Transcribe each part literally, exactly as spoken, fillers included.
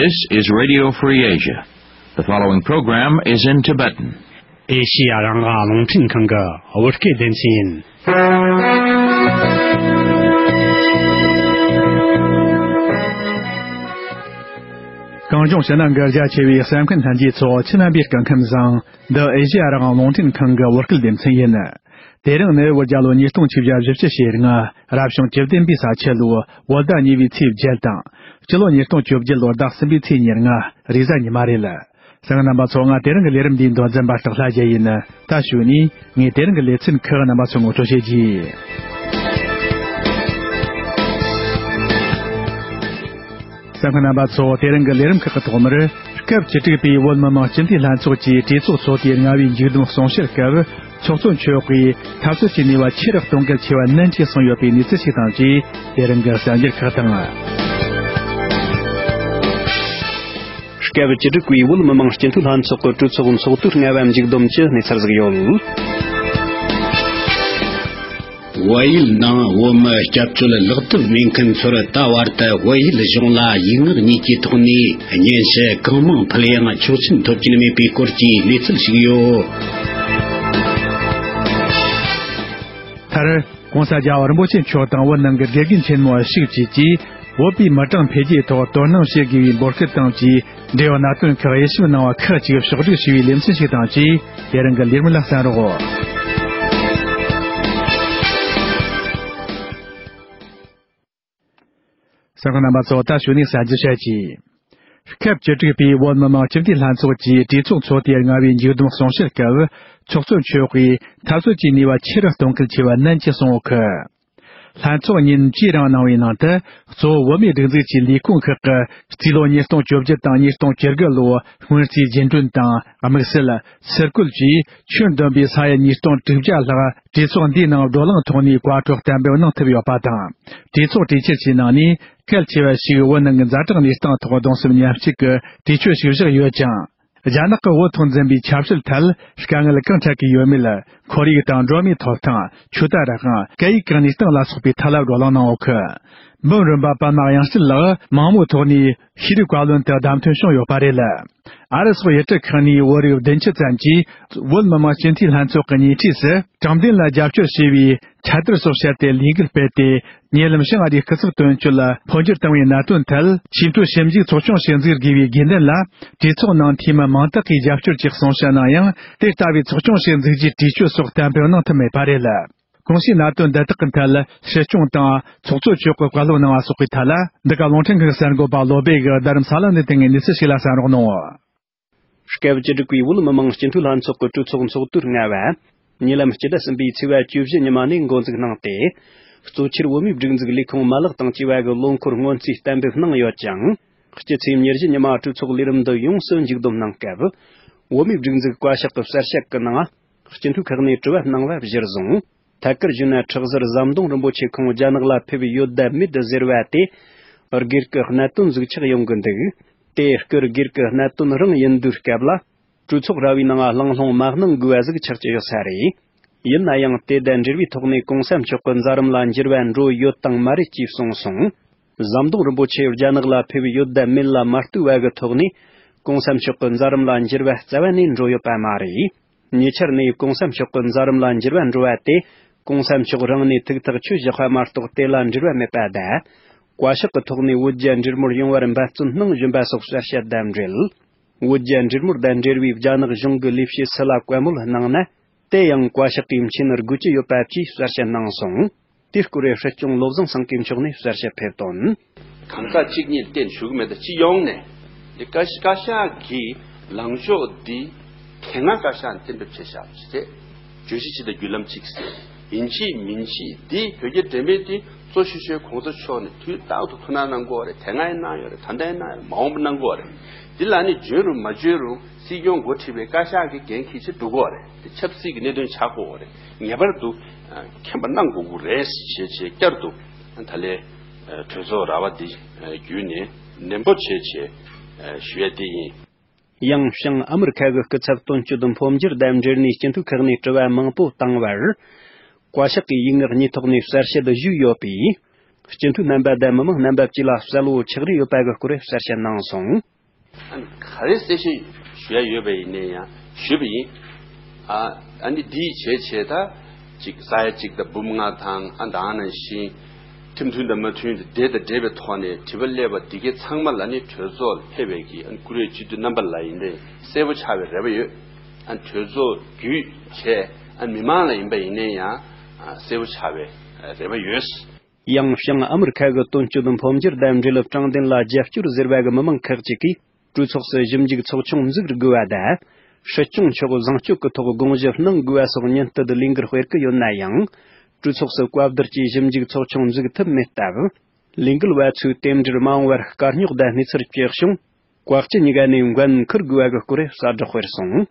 This is Radio Free Asia. The following program is in Tibetan. ཨེ་ཤི་ཡ་རང་དབང་རླུང་འཕྲིན་ཁང་གི་བོད་སྐད་སྡེ་ཚན་ཡིན། གངས་ལྗོངས་ཕྱི་ནང་གི་རྒྱ་ཆེ་བའི་གསན་མཁན་ལྷན་རྒྱས་ཚོ་ཁྱེད་རྣམ་པའི་སྐུ་ཁམས་བཟང་། འདི་ཨེ་ཤི་ཡ་རང་དབང་རླུང་འཕྲིན་ཁང་གི་བོད་སྐད་སྡེ་ཚན་ཡིན། དེ་རིང་ནི་བོད་རྒྱལ་ལོ་ཉིས་སྟོང་ཆིག་བརྒྱ་བཞི་བཅུ་ཞེ་ལྔ། རབ་བྱུང་བཅུ་བདུན་པའི་ས་ཁྱི་ལོའི་བོད་ཟླ་གཉིས་པའི་ཚེས་བརྒྱད་དང་། སྤྱི་ལོ་ཉིས་སྟོང་བཅོ་བརྒྱད་ལོའི་ཟླ་གསུམ་པའི་ཚེས་ཉེར་ལྔ། རེས་གཟའ་ཉི་མ་རེད། གསན་མཁན་རྣམ་པ་ཚོ། ང་དེ་རིང་གི་ལས་རིམ་འདིའི་མདོ་འཛིན་པ་སྟག་ལྷ་རྒྱལ་ཡིན། ད་གཞུག་ནས་ངས་དེ་རིང་གི་ལེ་ཚན་ཁག་རྣམ་པ་ཚོར་ངོ་སྤྲོད་བྱེད་རྒྱུ་ཡིན། གསན་མཁན་རྣམ་པ་ཚོ། དེ་རིང་གི་ལས་རིམ་ཁག་གི་ཐོག་མར། སྐབས་བཅུ་དྲུག་པའི་བོད་མི་མང་སྤྱི་འཐུས་ལྷན་ཚོགས་ཀྱིས་གྲོས་ཚོགས་ཚོགས་དུས་ལྔ་པའི་མཇུག་བསྡོམས་གསུང་བཤད་སྐབས། ཚོགས་གཙོ་མཆོག་གིས་འཐབ་རྩོད་ཀྱི་ནུས་པ་ཆེ་རུ་གཏོང་གལ་ཆེ་བ་ནན་གྱིས་གསུངས་ཡོད་པའི་གནས་ཚུལ་ཞིག་དང་བཅས། དེ་རིང་གི་གསར་འགྱུར་ཁག་དང་། སྐབས་བཅུ་དྲུག་པའི་བོད་མི་མང་སྤྱི་འཐུས་ལྷན་ཚོགས་ཀྱི་གྲོས་ཚོགས་ཚོགས་དུས་ལྔ་པ་མཇུག་བསྡོམས་ཀྱི་གནས་ཚུལ་ཟིག་ཡོད། བལ་ཡུལ་ནང་བོད་མི་སྐྱབས་བཅོལ་ལག་དེབ་མེད་མཁན་ཚོར་ད་བར་དུ་བལ་ཡུལ་གཞུང་ལ་ཡིག་ངག་གཉིས་ཀྱི་ཐོག་ནས་སྙན་ཞུ་གང་མང་ཕུལ་ཡང་ཆོག་མཆན་ཐོབ་ཀྱིན་མེད་པའི་སྐོར་གྱི་གནས་ཚུལ་ཞིག་ཡོད། མཐར། ༸གོང་ས་༸རྒྱལ་བ་རིན་པོ་ཆེ་མཆོག་དང་བོད་ནང་གི་དགེ་རྒན་ཆེན་མོ་ཞིག་བཅས་ཀྱིས། བོད་པའི་མི་གྲངས་འཕེལ་རྒྱས་ཐོག་དོ་སྣང་བྱེད་དགོས་པའི་འབོད་སྐུལ་དང་བཅས། འབྲེལ་ཡོད་གནད་དོན་ཁག་དབྱེ་ཞིབ་གནང་བ་ཁག་ཅིག་ཕྱོགས་བསྒྲིགས་བྱས་པའི་ལེ་ཚན་ཞིག་དང་བཅས། དེ་རིང་གི་ལས་རིམ་ལ་གསན་རོགས། གསན་མཁན་རྣམ་པ་ཚོ། ད་གཞུག་ནས་གསར་འགྱུར་བཤད་ཀྱི། སྐབས་བཅུ་དྲུག་པའི་བོད་མི་མང་སྤྱི་འཐུས་ལྷན་ཚོགས་ཀྱི་གྲོས་ཚོགས་ཚོགས་དུས་ལྔ་པའི་མཇུག་བསྡོམས་གསུང་བཤད་སྐབས། ཚོགས་གཙོ་མཆོག་གིས་འཐབ་རྩོད་ཀྱི་ནུས་པ་ཆེ་རུ་གཏོང་གལ་ཆེ་བ་ནན་གྱིས་གསུངས་ཡོད་གི། ལྷན་ཚོགས་ཉིན་བཅུའི་རིང་གནང་བའི་ནང་དུ། གཙོ་བོ་བོད་མིའི་སྒྲིག་འཛུགས་ཀྱི་ལས་ཁུངས་ཁག་གི་རྩིས་ལོ་ཉིས་སྟོང་བཅོ་བརྒྱད་དང་ཉིས་སྟོང་བཅུ་དགུ་ལོའི་སྔོན་རྩིས་རྒྱུན་གྲོན་དང་དམིགས་བསལ་ཚུར་བཀོལ་གྱིས། ཁྱོན་བསྡོམས་པའི་ས་ཡ་ཉིས་སྟོང་དྲུག་བརྒྱ་ལྷག་གྲོས་ཚོགས་འདིའི་ནང་བགྲོ་གླེང་ཐོག་ནས་བཀའ་འཁྲོལ་གཏན་འབེབས་གནང་ཐུབ་ཡོད་པ་དང་། གྲོས་ཚོགས་གྲོས་ཆོད་ཀྱི་ནང་ནས། གལ་ཆེ་བ་ཞིག་བོད་ནང་གི་ཛ་དྲག་གནས་སྟངས་ཐོག་གདུང་སེམས་མཉམ་སྐྱེད་ཀྱི་གྲོས་ཆོད་ཞིག་བཞག་ཡོད་ཅིང་། རྒྱ་ནག་གི་བོད་ཐོག་འཛིན་པའི་ཆབ་སྲིད་ཐད་དཀའ་ངལ་གང་འཕྲད་ཀྱི་ཡོད་མེད། ཁོར་ཡུག་དང་འགྲོ་བ་མིའི་ཐོབ་ཐང་། ཆོས་དད་རང་དབང་། སྐད་ཡིག་གི་གནས་སྟངས་ལ་སོགས་པའི་ཐད་ལ་བགྲོ་གླེང་གནང་ཡོད་གི། འབུམ་རམས་པ་པདྨ་དབྱངས་སྐྱིད་ལགས་མང་མོས་ཐོག་ནས་ཤེས་རིག་བཀའ་བློན་དུ་བདམས་ཐོན་བྱུང་ཡོད་པ་རེད། ཨ་རི་སོགས་ཡུལ་གྲུ་ཁག་ནས་བོད་རིགས་བདུན་ཅུ་ཙམ་གྱིས་བོད་མི་མང་སྤྱི་འཐུས་ལྷན་ཚོགས་ཀྱི་ཉེ་འཁྲིས་སུ་དྲང་བདེན་ལ་རྒྱབ་སྐྱོར་བྱས་པའི་འཕྲེད་དར་སོགས་བཤད་དེ་ལས་འགུལ་སྤེལ་ཏེ། ཉེ་ལམ་ཞིང་ཨ་རིའི་སྐུ་ཚབ་དོན་གཅོད་ལ་འཕོ་འགྱུར་བཏང་བའི་གནད་དོན་ཐད་ཆེས་མཐོའི་ཞིབ་འཇུག་ཚོགས་ཆུང་ཞིག་འཛུགས་དགོས་པའི་དགོས་འདུན་ལ། གྲོས་ཚོགས་ནང་འཐུས་མི་མང་དག་གིས་རྒྱབ་སྐྱོར་གྱི་གསུང་བཤད་གནང་ཡང་། དེ་ལྟ་བུའི་ཚོགས་ཆུང་ཞིག་འཛུགས་རྒྱུའི་གྲོས་ཆོད་སོགས་གཏན་འབེབས་གནང་ཐུབ་མེད་པ་རེད། གོང་ཞུས་གནད་དོན་འདི་དག་གི་ཐད་སྲིད་སྐྱོང་དང་ཚོགས་གཙོ་མཆོག་གིས་བཀའ་སློབ་གནང་བ་སོགས་ཀྱི་ཐད་ལ། འདི་ག་རླུང་འཕྲིན་ཁང་གསར་འགོད་པ་བློ་སྦེ་གིས་རྡ་རམ་ས་ལ་འདི་ཐེངས་ཀྱི་གནས་ཚུལ་ཞིག་ལ་གསན་རོགས་གནང་། སྐབས་བཅུ་དྲུག་པའི་བོད་མི་མང་སྤྱི་འཐུས་ལྷན་ཚོགས་ཀྱི་གྲོས་ཚོགས་ཚོགས་དུས་ལྔ་པ། ཉེ་ལམ་སྤྱི་ཟླ་གསུམ་པའི་ཚེས་པ་བཅུ་བཞི་ཉི་མ་ནས་འགོ་འཛུགས་གནང་སྟེ། གཙོ་ཆེར་བོད་མིའི་སྒྲིག་འཛུགས་ལས་ཁུངས་མ་ལག་དང་བཅས་པ་གི་ལོ་འཁོར་སྔོན་རྩིས་གཏན་འབེབས་གནང་ཡོད་ཅིང་། སྤྱི་ཚེས་ཉེར་བཞི་ཉི་མ་གྲོས་ཚོགས་ལས་རིམ་འདི་ཡོངས་སུ་མཇུག་བསྡོམས་གནང་སྐབས། བོད་མིའི་སྒྲིག་འཛུགས་བཀའ་ཤག་གི་གསལ་བཤད་ཀྱི་ནང་། སྤྱི་འཐུས་ཁག་ནས་དྲི་བ་གནང་བ་གཞིར་བཟུང་། ཐད་ཀར་ཞུས་ན། ཁྲག་ཟུར་ཟམ་གདོང་རིན་པོ་ཆེ་ཁོང་རྒྱ་ནག་ལ་ཕེབས་ཡོད་དམ་མེད་ཟེར་བ་དེ། སྒེར་གྱི་གནད་དོན་ཟིག་ཆགས་ཡོང་གི་འདུག་དེ་སྐོར་སྒེར་གྱི་གནད་དོན་རང་ཡིན་དུས་སྐབས་ལ། གྲོས་ཚོགས་ར་བའི་ནང་གླེང་སློང་མ་གནང་དགོས་པ་ཟིག་ཆགས་ཀྱི་ཡོད་ས་རེད། ཡིན་ན་ཡང་། དེ་དང་འབྲེལ་བའི་ཐོག་ནས་གོང་ས་མཆོག་གི་མཛད་རིམ་ལ་འགྱུར་བ་འགྲོ་ཡོད་དང་མ་རེད་ཅེས་གསུངས་སོང་། ཟམ་གདོང་རིན་པོ་ཆེ་རྒྱ་ནག་ལ་ཕེབས་ཡོད་དམ་མེད་ལ་མ་ལྟོས་པ་གི་ཐོག་ནས། གོང་ས་མཆོག་གི་མཛད་རིམ་ལ་འགྱུར་བ་རྩ་བ་ནས་འགྲོ་ཡོད་པ་མ་རེད། ཉེ་ཆར་ནས་གོང་ས་མཆོག་གི་མཛད་རིམ་ལ་འགྱུར་བ་འགྲོ་བ་དེ། གོང་ས་མཆོག་རང་ནས་ཐུགས་ཐག་ཆོད་བཞག་པ་མ་གཏོགས་དེ་ལ་འགྱུར་བ་མེད་པ་དང་། བཀའ་ཤག་གི་ཐོག་ནས་བོད་རྒྱ་འབྲེལ་མོལ་ཡོང་བར་འབད་བརྩོན་གནང་བཞིན་པ་སོགས་གསལ་བཤད་དང་འབྲེལ། བོད་རྒྱ་འབྲེལ་མོལ་དང་འབྲེལ་བའི་རྒྱ་ནག་གཞུང་གི་ལས་བྱེད་སུ་ལ་བཀའ་མོལ་གནང་ན། དེ་ཡང་བཀའ་ཤག་གིས་མཁྱེན་དགོས་ཀྱི་ཡོད་པ་བཅས་གསལ་བཤད་གནང་སོང་། དེའི་སྐོར་སྲིད་སྐྱོང་བློ་བཟང་སེང་གེ་མཆོག་ནས་གསལ་བཤད་ཕེབས་དོན། གང་ཟག་གཅིག་གཉིས་བརྟེན་ཞུ་གི་མེད། ད་སྤྱི་ཡོངས་ནས་འདི་བཀའ་བཀའ་ཤག་གི་ལངས་ཕྱོགས་འདི་དེ་སྔ་བཀའ་ཤག་གཏན་འབེབས་བྱས་བཞག་ཅི་རེད། བརྗོད་གཞི་གཅིག་དང་བརྒྱུད་ལམ་གཅིག་ཟེར། ཡིན་གཅིག་མིན་གཅིག་འདི་བོད་རྒྱ་འབྲེལ་མོལ་འདི་གཙོ་ཆེ་ཤོས་གོང་ས་མཆོག་ནས་དུས་རྟག་ཏུ་ཐུགས་སྣང་གནང་གི་ཡོད་རེད། དེ་སྔ་ཡང་གནང་ཡོད་རེད། ད་ལྟ་ཡང་གནང་ཡོད་རེད། མ་འོངས་པ་གནང་གི་ཡོད་རེད། འདི་ལ་ནི་འཇོན་རུང་མ་འཇོན་རུང་། སྲིད་སྐྱོང་འགོ་ཁྲིད་པའི་བཀའ་ཤག་གི་འགན་འཁྱེར་བྱེད་འགྲོ་དགོས་རེད། དེ་ཆབ་སྲིད་ཀྱི་གནད་དོན་ཆགས་དགོས་རེད། ངེས་པར་དུ་མཁྱེན་པ་གནང་དགོས་ཀྱི་རེད་ཞེས་བྱས་བསྐྱར་དུ་ད་ལས་གྲོས་ཚོགས་ར་བ་འདི་བརྒྱུད་ནས་ནན་པོ་བྱས་བྱས་ཞུ་ཡ་དེ་ཡིན། ཡང་བྱང་ཨ་མི་རི་ཁ་གི་སྐུ་ཚབ་དོན་གཅོད་འཕོ་འགྱུར་དང་འབྲེལ་ནས་སྤྱི་འཐུས་ཁག་ནས་དྲི་བ་མང་པོ་བཏང་བར། བཀའ་ཤག་གིས་ཡིག་ངག་གཉིས་ཐོག་ནས་གསལ་བཤད་ཞུས་ཡོད་པས། སྤྱི་འཐུས་རྣམ་པ་དང་མི་མང་རྣམ་པ་བཅས་ལ་གསལ་བོ་ཆགས་རེ་ཡོད་པ་གི་སྐོར་གསལ་བཤད་གནང་སོང་། ཨ་ནི་ག་རེ་གསལ་བཤད་ཞུ་ཡ་ཡོད་པ་ཡིན་ནའི་ཡང་ཞུས་པ་ཡིན། ཨ་ཨ་ནི་འདིའི་བྱས་བྱས་ད་ཅིག་ས་ཡ་གཅིག་དང་འབུམ་ལྔ་དང་ཨ་ད་ནང་བཞིན་ཁྲིམས་མཐུན་དང་མ་མཐུན་དེ་དང་འབྲེལ་བའི་ཐོག་ནས་དྲི་བ་སླེབས་པ་འདི་གའི་ཚང་མ་ལ་ནི་གྲོས་ཚོགས་ལ་ཕེབས་པའི་གི་ཨ་ནི་བཀུར་འོས་སྤྱི་འཐུས་རྣམ་པ་ལ་ཡིན་ནའི་གསལ་པོ་ཆགས་པའི་རེ་བ་ཡོད། ཨ་ནི་གྲོས་ཚོགས་བརྒྱུད་བྱས་ཨ་ནི་མི་མང་ལ་ཡིན་པ་ཡིན་ནའི་ཡང་གསལ་པོ་ཆགས་པའི་རེ་བ་ཡོད། ཡང་བྱང་ཨ་མི་རི་ཁ་གི་དོན་གཅོད་འཕོ་འགྱུར་དང་འབྲེལ་དྲང་བདེན་ལ་རྒྱབ་སྐྱོར་ཟེར་བ་གི་མི་མང་ཁག་ཅིག་གིས་གྲོས་ཚོགས་སུ་ཞིབ་འཇུག་ཚོགས་ཆུང་འཛུགས་དགོས་པ་དང་། སྲིད་སྐྱོང་མཆོག་བཟང་སྤྱོད་ཀྱི་ཐོག་དགོངས་ཞུ་གནང་དགོས་པ་སོགས་ཉེན་བརྡ་དང་ལས་འགུལ་སྤེལ་གི་ཡོད་ན་ཡང་། གྲོས་ཚོགས་སུ་བཀའ་བསྡུར་གྱིས་ཞིབ་འཇུག་ཚོགས་ཆུང་འཛུགས་ཐུབ་མེད་སྟབས། ལས་འགུལ་བ་ཚོས་རྟེན་འབྲེལ་མ་འོངས་པར་དཀའ་རྙོག་དང་གནས་ཚུལ་སྐྱེལ་བྱུང་། བཀའ་སྤྱི་གཉིས་ཀ་ནས་འགན་འཁུར་དགོས་པ་གི་སྐོར་གསལ་བསྒྲགས་སྤེལ་སོང་།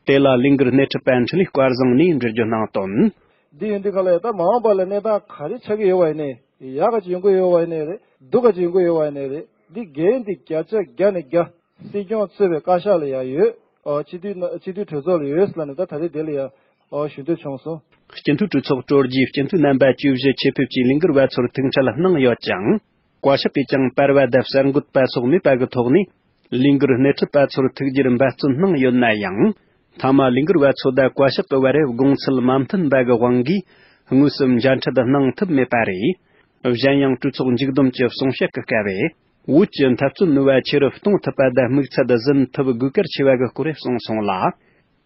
དེ་ལ་ལས་འགུལ་སྣེ་ཁྲིད་པ་འཕྲིན་ལས་སྐལ་བཟང་ནས་འགྲེལ་བརྗོད་གནང་དོན། འདི་ཡིན་དུས་ག་ལ་ཡ་ད་མ་འོངས་པ་ལ་གནས་སྟངས་ག་རེ་ཆགས་ཀྱི་ཡོད་པ་ཡིན་ནའི་ཡག་ག་ཅིག་ཡོང་གི་ཡོད་པ་ཡིན་ནའི་རེད། སྡུག་ག་ཅིག་ཡོང་གི་ཡོད་པ་ཡིན་ནའི་རེད། འདི་འགན་འདི་བརྒྱ་ཆ་བརྒྱ་ནས་བརྒྱ་སྲིད་སྐྱོང་གཙོས་པའི་བཀའ་ཤག་ལ་ཡ་ཡོད། ཨོ་སྤྱི་འཐུས་ན་སྤྱི་འཐུས་གྲོས་ཚོགས་ལ་ཡོད་ཟེར་ལ་ནི་ད་ད་རེས་དེ་ལ་ཡ་ཨོ་ཞུ་འདོད་བྱུང་སོང་། སྤྱི་འཐུས་གྲོས་ཚོགས་གྲོལ་རྗེས་སྤྱི་འཐུས་རྣམ་པ་བཅུ་བཞི་ཆེད་ཕེབས་ཀྱིས་ལས་འགུལ་བ་ཚོར་ཐུག་འཕྲད་གནང་ཡོད་ཅིང་། བཀའ་ཤག་གིས་ཀྱང་པར་བ་དང་གསར་འགོད་པ་སོགས་མེད་པ་གི་ཐོག་ནས། ལས་འགུལ་སྣེ་ཁྲིད་པ་ཚོར་ཐུགས་རྗེར་འབད་བརྩོན་གནང་ཡོད་ན་ཡང་། མཐའ་མ་ལས་འགུལ་བ་ཚོ་དང་བཀའ་ཤག་གི་བར་དགོངས་ཚུལ་མ་མཐུན་པ་གི་དབང་གིས་དངོས་སུ་མཇལ་འཕྲད་གནང་ཐུབ་མེད་པ་རེད། གཞན་ཡང་གྲོས་ཚོགས་མཇུག་བསྡོམས་ཀྱི་གསུང་བཤད་ཀྱི་སྐབས། བོད་ཀྱི་འཐབ་རྩོད་ནུས་པ་ཆེ་རུ་གཏོང་ཐུབ་པ་དང་དམིགས་ཚད་ཟིན་ཐུབ་དགོས་གལ་ཆེ་བ་གི་སྐོར་གསུངས་སོང་ལ།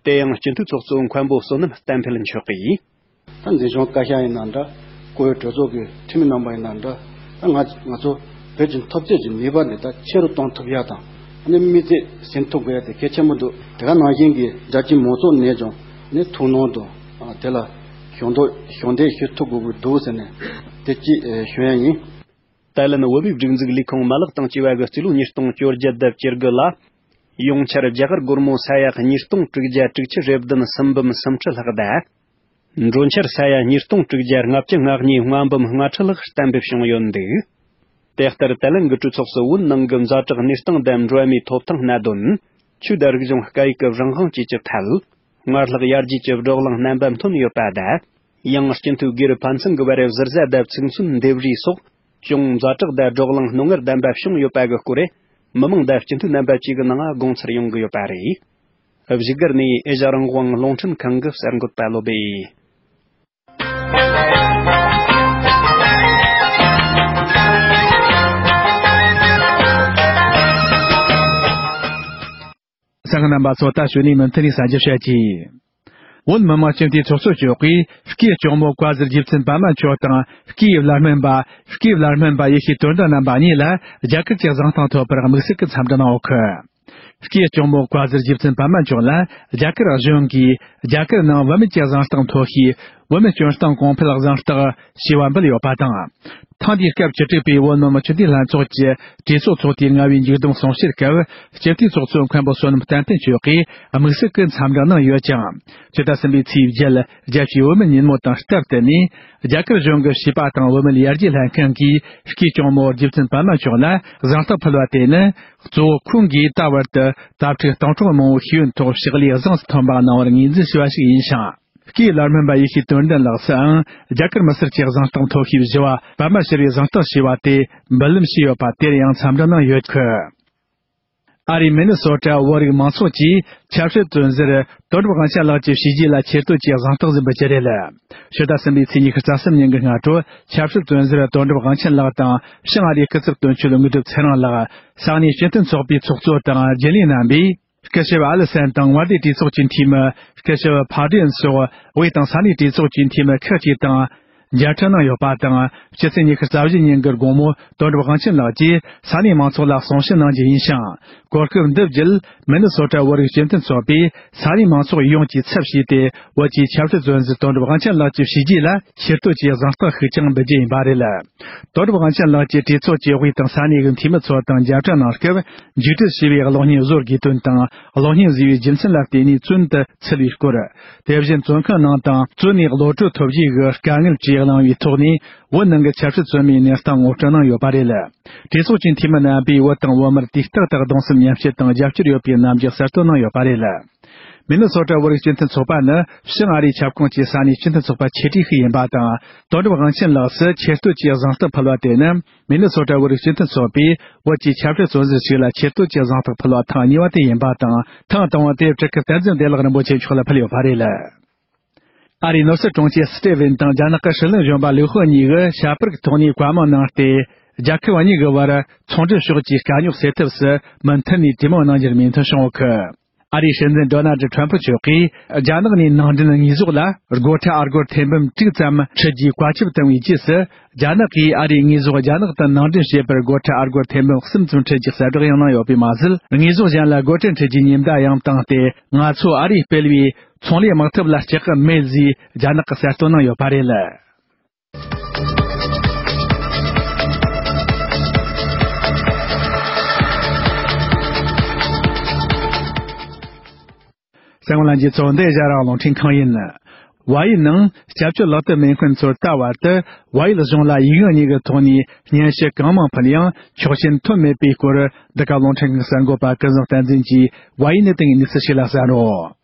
དེ་ཡང་སྤྱི་འཐུས་ཚོགས་གཙོ་མཁན་པོ་བསོད་ནམས་བསྟན་འཕེལ་མཆོག་གིས། ད་འཛིན་སྐྱོང་བཀའ་ཤག་ཡིན་ན་འདྲ། བཀུར་འོས་གྲོས་ཚོགས་ཀྱི་འཐུས་མི་རྣམ་པ་ཡིན་ན་འདྲ། ད་ང་ང་ཚོ་བོད་ཀྱི་འཐབ་རྩོད་ཀྱི་ནུས་པ་འདི་ད་ཆེ་རུ་གཏོང་ཐུབ་ཡ་དང་། ཨ་ནི་དམིགས་ཚད་ཟིན་ཐུབ་དགོས་ཡ་དེ་གལ་ཆེན་པོ་འདུག་དེ་ག་ནང་བཞིན་གྱི་རྒྱལ་སྤྱིའི་མང་ཚོགས་ནས་ཀྱང་ནི་ཐུགས་སྣང་དང་དེ་ལ་ཞུགས་འདོད་ཞུགས་འདེད་ཞུ་ཐུབ་དགོས་ཀྱི་འདུག་ཟེར་ནས་དེ་ཅིག་ཞུ་ཡ་ཡིན། ཏཱ་ལན་བོད་མིའི་སྒྲིག་འཛུགས་ལས་ཁུངས་མ་ལག་དང་བཅས་པ་གི་རྩིས་ལོ་ཉིས་སྟོང་བཅོ་བརྒྱད་དང་བཅུ་དགུ་ལ། ཡོངས་ཁྱབ་རྒྱ་གར་སྒོར་མོ་ས་ཡ་ཉིས་སྟོང་དྲུག་བརྒྱ་དྲུག་ཅུ་རེ་བདུན་སུམ་འབུམ་སུམ་ཁྲི་ལྷག་དང་། འགྲོ་འཆར་ས་ཡ་ཉིས་སྟོང་དྲུག་བརྒྱ་ལྔ་བཅུ་ང་གཉིས་ལྔ་འབུམ་ལྔ་ཁྲི་ལྷག་གཏན་འབེབས་བྱུང་ཡོད་འདུག་དེ་ལྟར་ཏཱ་ལན་གྱི་གྲོས་ཚོགས་སུ་བོད་ནང་གི་ཛ་དྲག་གནས་སྟངས་དང་འགྲོ་བ་མིའི་ཐོབ་ཐང་གནད་དོན། ཆོས་དང་རིག་གཞུང་སྐད་ཡིག་གི་རང་དབང་བཅས་ཀྱི་ཐད། སྔར་ལྷག་ཡར་རྒྱས་ཀྱི་བགྲོ་གླེང་རྣམ་པ་ཐོན་ཡོད་པ་དང་། ཡང་སྤྱི་འཐུས་སྒེར་ཕན་ཚུན་གྱི་བར་གཟི་བརྗིད་དང་ཚིག་མཚོན་འདེབས་རེས་སོགས་ཅུང་ཛ་དྲག་དང་བགྲོ་གླེང་རྣོ་ངར་ལྡན་པ་བྱུང་ཡོད་པ་གི་སྐོར། མི་མང་དང་སྤྱི་འཐུས་རྣམ་པ་བཅས་ཀྱི་ནང་དགོངས་ཚུལ་ཡོང་གི་ཡོད་པ་རེད། བཞུགས་སྒར་ནས་ཨེ་ཤ་རང་དབང་རླུང་འཕྲིན་ཁང་གི་གསར་འགོད་པ་བློ་སྦེ། གསན་མཁན་རྣམ་པ་ཚོ་ད་གཞུག་ནས་མུ་མཐུད་ནས་གསན་རྒྱུ་བྱ་རྒྱུ། བོད་མི་མང་སྤྱི་འཐུས་ཚོགས་གཙོ་མཆོག་གིས་སྐུའི་གཅུང་མོ་བཀའ་ཟུར་རྗེ་བཙུན་པདྨ་མཆོག་དང་སྐུའི་བླ་སྨན་པ་སྐུའི་བླ་སྨན་པ་ཡེ་ཤེས་དོན་ལྡན་རྣམ་པ་གཉིས་ལ་རྒྱ་གར་གྱི་གཟེངས་རྟགས་ཐོབ་པར་དམིགས་བསལ་གྱི་འཚམས་འདྲི་གནང་ཡོད་ཁུལ། སྐུའི་གཅུང་མོ་བཀའ་ཟུར་རྗེ་བཙུན་པདྨ་མཆོག་ལ་རྒྱ་གར་གཞུང་གིས་རྒྱ་གར་ནང་བུད་མེད་ཀྱི་གཟེངས་རྟགས་མཐོ་ཤོས་བུད་མེད་སྐྱོན་སྟངས་གོང་འཕེལ་གཟེངས་རྟགས་ཞེས་པ་འབུལ་ཡོད་པ་དང་། ཐེངས་འདིའི་སྐབས་བཅུ་དྲུག་པའི་བོད་མི་མང་སྤྱི་འཐུས་ལྷན་ཚོགས་ཀྱི་གྲོས་ཚོགས་ཚོགས་དུས་ལྔ་པའི་མཇུག་བསྡོམས་གསུང་བཤད་སྐབས་སྤྱི་འཐུས་ཚོགས་གཙོ་མཁན་པོ་བསོད་ནམས་བསྟན་འཕེལ་མཆོག་གིས་དམིགས་བསལ་གྱི་འཚམས་འདྲི་གནང་ཡོད་ཅིང་། ཕྱི་ཟླ་གསུམ་པའི་ཚེས་བརྒྱད་རྒྱལ་སྤྱིའི་བུད་མེད་ཉིན་མོ་དང་སྟབས་བསྟུན་ནས་རྒྱ་གར་གཞུང་གི་བྱིས་པ་དང་བུད་མེད་ཡར་རྒྱས་ལྷན་ཁང་གིས་སྐུའི་གཅུང་མོ་རྗེ་བཙུན་པདྨ་མཆོག་ལ་གཟེངས་རྟགས་ཕུལ་བ་དེ་ནི། གཙོ་བོ་ཁོང་གིས་ད་བར་དུ་དྭ་ཕྲུག་སྟོང་ཕྲག་མང་བོའི་ཤེས་ཡོན་ཐོག་ཕྱག་ལས་གཟེངས་སུ་ཐོན་པ་གནང་བར་ངོས་འཛིན་ཞུ་བ་ཞིག་ཡིན་ཞིང་། སྐུའི་བླ་སྨན་པ་ཡེ་ཤེས་དོན་ལྡན་ལགས་སུའང་རྒྱ་གར་མི་སེར་གྱི་གཟེངས་རྟགས་མཐོ་ཤོས་བཞི་བ་པདྨ་ཤྲི་རིའི་གཟེངས་རྟགས་ཞེས་པ་དེ་འབུལ་ལམ་བྱས་ཡོད་པ་དེར་ཡང་འཚམས་འདྲི་གནང་ཡོད་ཁུལ། ཨ་རིའི་མི་ནི་སོ་ཊ་བོད་རིགས་མང་ཚོགས་ཀྱིས་ཆབ་སྲིད་བཙོན་ཟུར་དོན་གྲུབ་དབང་ཆེན་ལགས་ཀྱི་བྱས་རྗེས་ལ་ཆེ་བསྟོད་ཀྱི་གཟེངས་རྟགས་ཟིན་པ་བཅས་རེད། ཕྱི་ཟླ་གསུམ་པའི་ཚེས་ཉི་ཤུ་རྩ་གསུམ་ཉིན་གྱི་སྔ་དྲོ་ཆབ་སྲིད་བཙོན་ཟུར་དོན་གྲུབ་དབང་ཆེན་ལགས་དང་བྱང་ཨ་རིའི་སྐུ་ཚབ་དོན་གཅོད་དངོས་གྲུབ་ཚེ་རིང་ལགས། ས་གནས་སྤྱི་མཐུན་ཚོགས་པའི་ཚོགས་གཙོ་དང་རྒྱུན་ལས་རྣམ་པས། སྐུ་ཞབས་ཨ་ལི་སན་དང་མངའ་སྡེའི་གྲོས་ཚོགས་ཀྱི་འཐུས་མི་སྐུ་ཞབས་ཕ་ཌི་ཡན་སོགས་བོད་དང་ས་གནས་གྲོས་ཚོགས་ཀྱི་འཐུས་མི་ཁག་ཅིག་དང་མཇལ་འཕྲད་གནང་ཡོད་པ་དང་། ཕྱི་ཚེས་ཉི་ཤུ་རྩ་བཞི་ཉིན་གྱི་དགོང་མོ་དོན་གྲུབ་དབང་ཆེན་ལགས་ཀྱིས་ས་གནས་མང་ཚོགས་ལ་གསུང་བཤད་གནང་རྒྱུ་ཡིན་ཞིང་། གོ་སྐབས་འདི་བརྒྱུད་མི་ནི་སོ་ཊ་བོད་རིགས་སྤྱི་མཐུན་ཚོགས་པས་ས་གནས་མང་ཚོགས་ཡོངས་ཀྱི་ཚབ་བྱས་ཏེ་བོད་ཀྱི་ཆབ་སྲིད་བཙོན་ཟུར་དོན་གྲུབ་དབང་ཆེན་ལགས་ཀྱི་བྱས་རྗེས་ལ་ཆེ་བསྟོད་ཀྱི་གཟེངས་རྟགས་ཤིག་ཀྱང་འབུལ་རྒྱུ་ཡིན་པ་རེད། དོན་གྲུབ་དབང་ཆེན་ལགས་ཀྱིས་གྲོས་ཚོགས་ཀྱི་དབུས་དང་ས་གནས་ཀྱི་འཐུས་མི་ཚོ་དང་མཇལ་འཕྲད་གནང་སྐབས། མཇུག་སྒྲིལ་ཞེས་པའི་གློག་བརྙན་བཟོ་དགོས་དོན་དང་། གློག་བརྙན་བཟོས་པའི་རྒྱུ་མཚན་ལ་བརྟེན་ནས་བཙོན་དུ་ཚུད་པའི་སྐོར། དེ་བཞིན་བཙོན་ཁང་ནང་དང་བཙོན་ནས་གློད་གྲོལ་ཐོབ་རྗེས་ཀྱི་དཀའ་ངལ་བཅས་གླེང་བའི་ཐོག་ནས། བོད་ནང་གི་ཆབ་སྲིད་བཙོན་མིའི་གནས་སྟངས་ངོ་སྤྲོད་གནང་ཡོད་པ་རེད། གྲོས་ཚོགས་ཀྱི་འཐུས་མི་རྣམ་པས་བོད་དང་བོད་མིར་དུས་རྟག་ཏུ་གདུང་སེམས་མཉམ་སྐྱེད་དང་རྒྱབ་སྐྱོར་ཡོད་པའི་རྣམ་འགྱུར་གསལ་སྟོན་གནང་ཡོད་པ་རེད། མི་ནི་སོ་ཊ་བོད་རིགས་སྤྱི་མཐུན་ཚོགས་པ་ནི་བྱང་ཨ་རིའི་ཁྱབ་ཁོངས་ཀྱི་ས་གནས་སྤྱི་མཐུན་ཚོགས་པ་ཆེ་གྲས་ཤིག་ཡིན་པ་དང་། དོན་གྲུབ་དབང་ཆེན་ལགས་སུ་ཆེ་བསྟོད་ཀྱི་གཟེངས་རྟགས་ཕུལ་བ་དེ་ནི་མི་ནི་སོ་ཊ་བོད་རིགས་སྤྱི་མཐུན་ཚོགས་པས་བོད་ཀྱི་ཆབ་སྲིད་བཙོན་ཟུར་ཞིག་ལ་ཆེ་བསྟོད་ཀྱི་གཟེངས་རྟགས་ཕུལ་བ་ཐེངས་གཉིས་པ་དེ་ཡིན་པ་དང་། ཐེངས་དང་པོ་དེ་སྤྲུལ་སྐུ་བསྟན་འཛིན་བདེ་ལེགས་རིན་པོ་ཆེ་མཆོག་ལ་ཕུལ་ཡོད་པ་རེད། ཨ་རིའི་ནོར་སྲིད་དྲུང་ཆེ་སི་ཏེ་ཝིན་དང་རྒྱ་ནག་གི་སྲིད་བློན་གཞོན་པ་ལིའུ་ཧོ་གཉིས་ཀྱིས་ཁྱད་པར་གྱི་ཐོག་ནས་བཀའ་མོལ་གནང་སྟེ། རྒྱལ་ཁབ་གཉིས་ཀྱི་བར་ཚོང་འབྲེལ་ཕྱོགས་ཀྱི་དཀའ་རྙོག་སེལ་ཐབས་སུ་མུ་མཐུད་ནས་གྲོས་མོལ་གནང་རྒྱུར་མོས་མཐུན་བྱུང་ཡོད་ཀི། ཨ་རིའི་སྲིད་འཛིན་ཌོ་ནལ་ཌི་ཁྲམ་ཕུ་མཆོག་གིས་རྒྱ་ནག་ནས་ནང་འདྲེན་དངོས་ཟོག་ལ་སྒོ་ཁྲལ་ཨ་སྒོར་ཐེར་འབུམ་དྲུག་ཙམ་ཁྲིད་རྒྱུའི་བཀའ་ཁྱབ་བཏང་བའི་རྗེས་སུ། རྒྱ་ནག་གིས་ཨ་རིའི་དངོས་ཟོག་རྒྱ་ནག་ཏུ་ནང་འདྲེན་བྱེད་པར་སྒོ་ཁྲལ་ཨ་སྒོར་ཐེར་འབུམ་གསུམ་ཙམ་ཁྲིད་རྒྱུ་གསལ་བསྒྲགས་ཡང་གནང་ཡོད་པས་མ་ཟད། དངོས་ཟོག་གཞན་ལ་སྒོ་ཁྲལ་འཁྲི་རྒྱུའི་ཉེན་བརྡ་ཡང་བཏང་སྟེ། ང་ཚོ་ཨ་རིས་སྤེལ་བའི་ཚོང་ལས་དམག་འཐབ་ལ་སྐྱག་གི་མེད་ཟེར་རྒྱ་ནག་གིས་གསལ་སྟོན་གནང་ཡོད་པ་རེད། གསན་མཁན་ལྷན་རྒྱས་ཚོ། འདི་རྒྱ་རང་རླུང་འཕྲིན་ཁང་ཡིན། བལ་ཡུལ་ནང་སྐྱབས་བཅོལ་ལག་དེབ་མེད་མཁན་ཚོར་ད་བར་དུ་བལ་ཡུལ་གཞུང་ལ་ཡིག་ངོ་གཉིས་ཀྱི་ཐོག་ནས་སྙན་ཞུ་གང་མང་ཕུལ་ཡང་ཆོག་མཆན་ཐོན་མེད་པའི་སྐོར། འདི་ག་རླུང་འཕྲིན་ཁང་གསར་འགོད་པ་ཀུན་བཟང་བསྟན་འཛིན་གྱིས་བལ་ཡུལ་ནས་བཏང་བའི་གནས་ཚུལ་ཞིག་ལ་གསན་རོགས།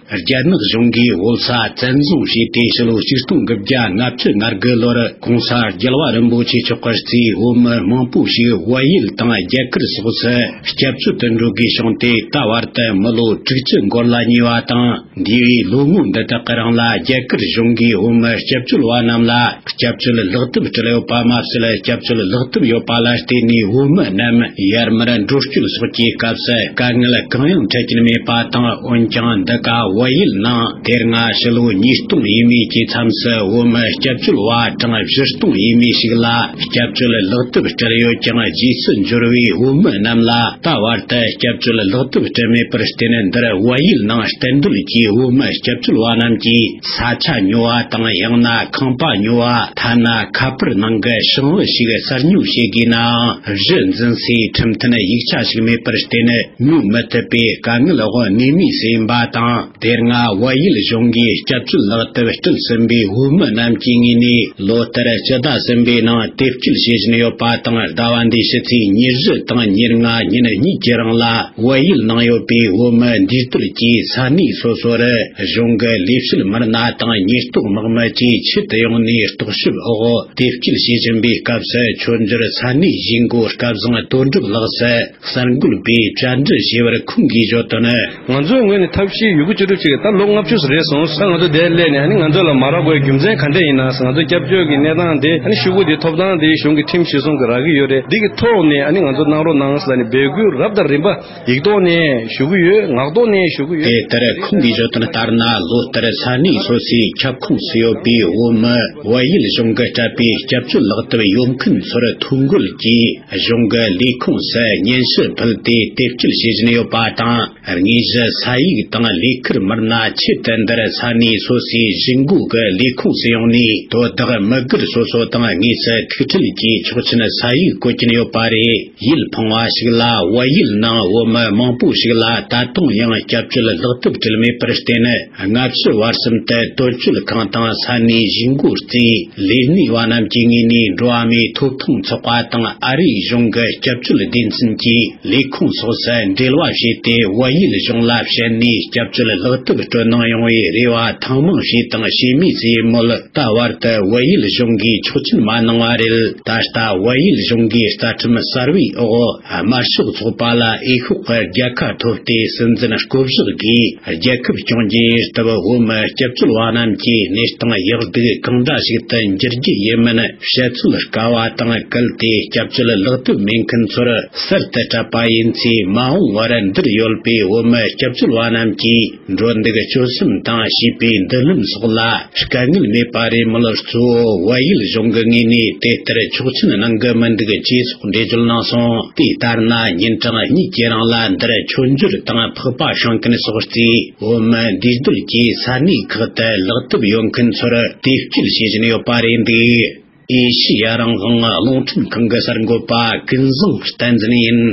རྒྱ་ནག་གཞུང་གིས་འོལ་ས་བཙན་བཟུང་བྱས་ཏེ་ཕྱི་ལོ་ཆིག་སྟོང་དགུ་བརྒྱ་ལྔ་བཅུ་ང་དགུ་ལོར་༸གོང་ས་༸རྒྱལ་བ་རིན་པོ་ཆེ་མཆོག་གིས་བརྩིས་བོད་མི་མང་པོ་ཞིག་བལ་ཡུལ་དང་རྒྱ་གར་སོགས་སུ་སྐྱབས་བཅོལ་དུ་འགྲོ་དགོས་བྱུང་སྟེ། ད་བར་དུ་མི་ལོ་དྲུག་ཅུ་འགོར་ལ་ཉེ་བ་དང་། འདས་པའི་ལོ་ངོ་འདི་དག་གི་རིང་ལ་རྒྱ་གར་གཞུང་གིས་བོད་མི་སྐྱབས་བཅོལ་བ་རྣམས་ལ་སྐྱབས་བཅོལ་ལག་དེབ་སྤྲད་ཡོད་པ་མ་ཟད། སྐྱབས་བཅོལ་ལག་དེབ་ཡོད་པ་ལ་བརྟེན་ནས་བོད་མི་རྣམས་ཡར་མར་འགྲོ་སྐྱོད་སོགས་ཀྱི་སྐབས་སུ་དཀའ་ངལ་གང་ཡང་འཕྲད་ཀྱིན་མེད་པ་དང་། འོན་ཀྱང་འདི་ག་བལ་ཡུལ་ནང་དེ་སྔ་ཕྱི་ལོ་ཉིས་སྟོང་ཡས་མས་ཀྱི་མཚམས་སུ་བོད་མི་སྐྱབས་བཅོལ་བ་གྲངས་བཞི་སྟོང་ཡས་མས་ཤིག་ལ་སྐྱབས་བཅོལ་ལག་དེབ་སྤྲད་ཡོད་ཀྱང་། རྗེས་སུ་འབྱོར་བའི་བོད་མི་རྣམས་ལ་ད་བར་དུ་སྐྱབས་བཅོལ་ལག་དེབ་སྤྲད་མེད་པར་བརྟེན། འདིར་བལ་ཡུལ་ནང་གཏན་སྡོད་ཀྱི་བོད་མི་སྐྱབས་བཅོལ་བ་རྣམས་ཀྱིས་ས་ཆ་ཉོ་བ་དང་། ཡང་ན་ཁང་པ་ཉོ་བ། ཐ་ན་ཁ་པར་ནང་གི་ཞིང་བ་ཞིག་གསར་ཉོ་བྱེད་དགོས་ནའང་། གཞི་འཛིན་སའི་ཁྲིམས་མཐུན་ཡིག་ཆ་ཞིག་མེད་པར་བརྟེན། ཉོ་མི་ཐུབ་པའི་དཀའ་ངལ་འོག་གནས་མུས་སུ་ཡིན་པ་དང་། དེ་སྔ་བལ་ཡུལ་གཞུང་གིས་སྐྱབས་བཅོལ་ལག་དེབ་སྤྲད་ཟིན་པའི་བོད་མི་རྣམས་ཀྱི་ངོས་ནས་ལོ་ལྟར་སྤྱི་ཟླ་གསུམ་པའི་ནང་དེབ་སྐྱེལ་བྱེད་བཞིན་ཡོད་པ་དང་། ཟླ་བ་འདིའི་ཕྱི་ཚེས་ཉེར་བཞི་དང་ཉེར་ལྔ་ཉིན་གཉིས་ཀྱི་རིང་ལ་བལ་ཡུལ་ནང་ཡོད་པའི་བོད་མི་འདུས་སྡོད་ཀྱི་ས་གནས་སོ་སོ་རུ་གཞུང་གི་ལས་བྱེད་མི་སྣ་དང་ཉེན་རྟོག་དམག་མི་བཅས་ཆེད་དུ་ཡོང་ནས་རྟོག་ཞིབ་འོག་དེབ་སྐྱེལ་བྱེད་བཞིན་པའི་སྐབས་སུ། མཆོད་འཇོར་ས་གནས་གཞིས་འགོ་སྐལ་བཟང་དོན་གྲུབ་ལགས་སུ་གསར་འགོད་པས་བཅར་འདྲི་བྱས་པར། ཁོང་གིས་བརྗོད་དོན། ང་ཚོའི་ངོས་ནས་ཐབས་ཤེས་ཡོད་རྒུ་ཅི་སྒྲུབ་བྱེད་ཀྱི། ད་ལོ་ལྔ་བཅུ་ཙམ་རེད་སོང་ཙང་། ང་ཚོ་འདིར་སླེབས་ནས་ཨ་ནི་ང་ཚོ་ལ་མ་རག་དགོས་རྒྱུ་མཚན་ག་འདྲ་ཡིན་ན། ང་ཚོ་སྐྱབས་བཅོལ་གྱི་གནས་སྟངས་དེ། ཨ་ནི་ཤོག་གུ་དེ་ཐོབ་ཐང་དེ་གཞུང་གི་ཁྲིམས་གཞིར་བཟུང་གི་རག་གི་ཡོད་རེད། འདི་གི་ཐོག་ནས་ཨ་ནི་ང་ཚོ་གནང་རོགས་གནང་ཟེར་ནས་འབོད་སྐུལ་རབ་དང་རིམ་པ་ཡིག་ཐོག་ནས་ཞུ་གི་ཡོད། ངག་ཐོག་ནས་ཞུ་གི་ཡོད། དེ་ལྟར་ཁོང་གིས་བརྗོད་དོན་ལྟར་ན། ལོ་ལྟར་ས་གནས་སོ་སོའི་ཁྱབ་ཁོངས་སུ་ཡོད་པའི་བོད་མི་བལ་ཡུལ་གཞུང་གིས་སྤྲད་པའི་སྐྱབས་བཅོལ་ལག་དེབ་ཡོད་མཁན་ཚོར་ཐོ་འགོད་ཀྱིས་གཞུང་གི་ལས་ཁུངས་སུ་སྙན་ཞུ་ཕུལ་ཏེ་དེབ་སྐྱེལ་བྱེད་བཞིན་ཡོད་པ་དང་། དངོས་གཞི་ས་ཡིག་དང་ལས་ཁུར་མི་སྣ་ཆེད་དུ་འདིར་ས་གནས་སོ་སོའི་གཞིས་འགོ་གི་ལས་ཁུངས་སུ་ཡོང་ནས་དོ་བདག་མི་སྒེར་སོ་སོ་དང་དངོས་སུ་ཐུག་འཕྲད་ཀྱིས་ཆོག་མཆན་ས་ཡིག་བཀོད་ཀྱིན་ཡོད་པ་རེད། ཡུལ་ཕངས་པ་ཞིག་ལ། བལ་ཡུལ་ནང་བོད་མི་མང་པོ་ཞིག་ལ་ད་དུང་ཡང་སྐྱབས་བཅོལ་ལག་དེབ་སྤྲད་མེད་པར་བརྟེན། སྔ་ཕྱི་བར་གསུམ་དུ་དོན་གཅོད་ཁང་དང་ས་གནས་གཞིས་འགོ་རྩིས་ལས་སྣེ་བ་རྣམས་ཀྱི་ངོས་ནས་འགྲོ་བ་མིའི་ཐོབ་ཐང་ཚོགས་པ་དང་ཨ་རིའི་གཞུང་གི་སྐྱབས་བཅོལ་སྡེ་ཚན་གྱི་ལས་ཁུངས་སོགས་སུ་འབྲེལ་བ་བྱས་ཏེ། བལ་ཡུལ་གཞུང་ལ་བཤད་ནས་སྐྱབས་བཅོལ་ལག་དེབ་སྤྲོད་གནང་ཡོང་བའི་རེ་བ་ཐེངས་མང་བྱས་དང་བྱེད་མུས་སུ་ཡིན་མོད། ད་བར་དུ་བལ་ཡུལ་གཞུང་གིས་ཆོག་མཆན་མ་གནང་བ་རེད། ད་ལྟ་བལ་ཡུལ་གཞུང་གིས་རྩ་ཁྲིམས་གསར་བའི་འོག་དམར་ཤོག་ཚོགས་པ་ལ་འོས་ཤོག་གི་རྒྱལ་ཁ་ཐོབ་སྟེ། སྲིད་འཛིན་བསྐོ་གཞག་གིས་རྒྱལ་ཁབ་སྐྱོང་རྒྱུ་ཡིན་སྟབས། བོད་མི་སྐྱབས་བཅོལ་བ་རྣམས་ཀྱི་གནས་སྟངས་ཡག་སྡུག་གང་འདྲ་ཞིག་ཏུ་འགྱུར་རྒྱུ་ཡིན་མིན་བཤད་ཚོད་དཀའ་བ་དང་། གལ་ཏེ་སྐྱབས་བཅོལ་ལག་དེབ་མེད་མཁན་ཚོར་གསར་དུ་སྤྲད་པ་ཡིན་ཚེ། མ་འོངས་པར་འདིར་ཡོད་པའི་བོད་མི་སྐྱབས་བཅོལ་བ་རྣམས་ཀྱིས་འགྲོ་འདུག་སྤྱོད་གསུམ་དང་བྱིས་པའི་མདུན་ལམ་སོགས་ལ་དཀའ་ངལ་མེད་པ་རེད་མོད། གཙོ་བོ་བལ་ཡུལ་གཞུང་གི་ངོས་ནས་དེ་ལྟར་ཆོག་མཆན་གནང་གི་མི་འདུག་ཅེས་སོགས་འགྲེལ་བརྗོད་གནང་སོང་། དེ་ལྟར་ན། ཉིན་གྲངས་གཉིས་ཀྱི་རིང་ལ་འདིར་མཆོད་འཇོར་དང་ཕག་པ་བཤམས་མཁན་སོགས་ཀྱིས་བོད་མི་འདུས་སྡོད་ཀྱི་ས་གནས་ཁག་ཏུ་ལག་དེབ་ཡོད་མཁན་ཚོར་དེབ་སྐྱེལ་བྱེད་བཞིན་ཡོད་པ་རེད་འདུག་ཨེ་ཤི་ཡ་རང་དབང་རླུང་འཕྲིན་ཁང་གི་གསར་འགོད་པ་ཀུན་བཟང་བསྟན་འཛིན་ཡིན།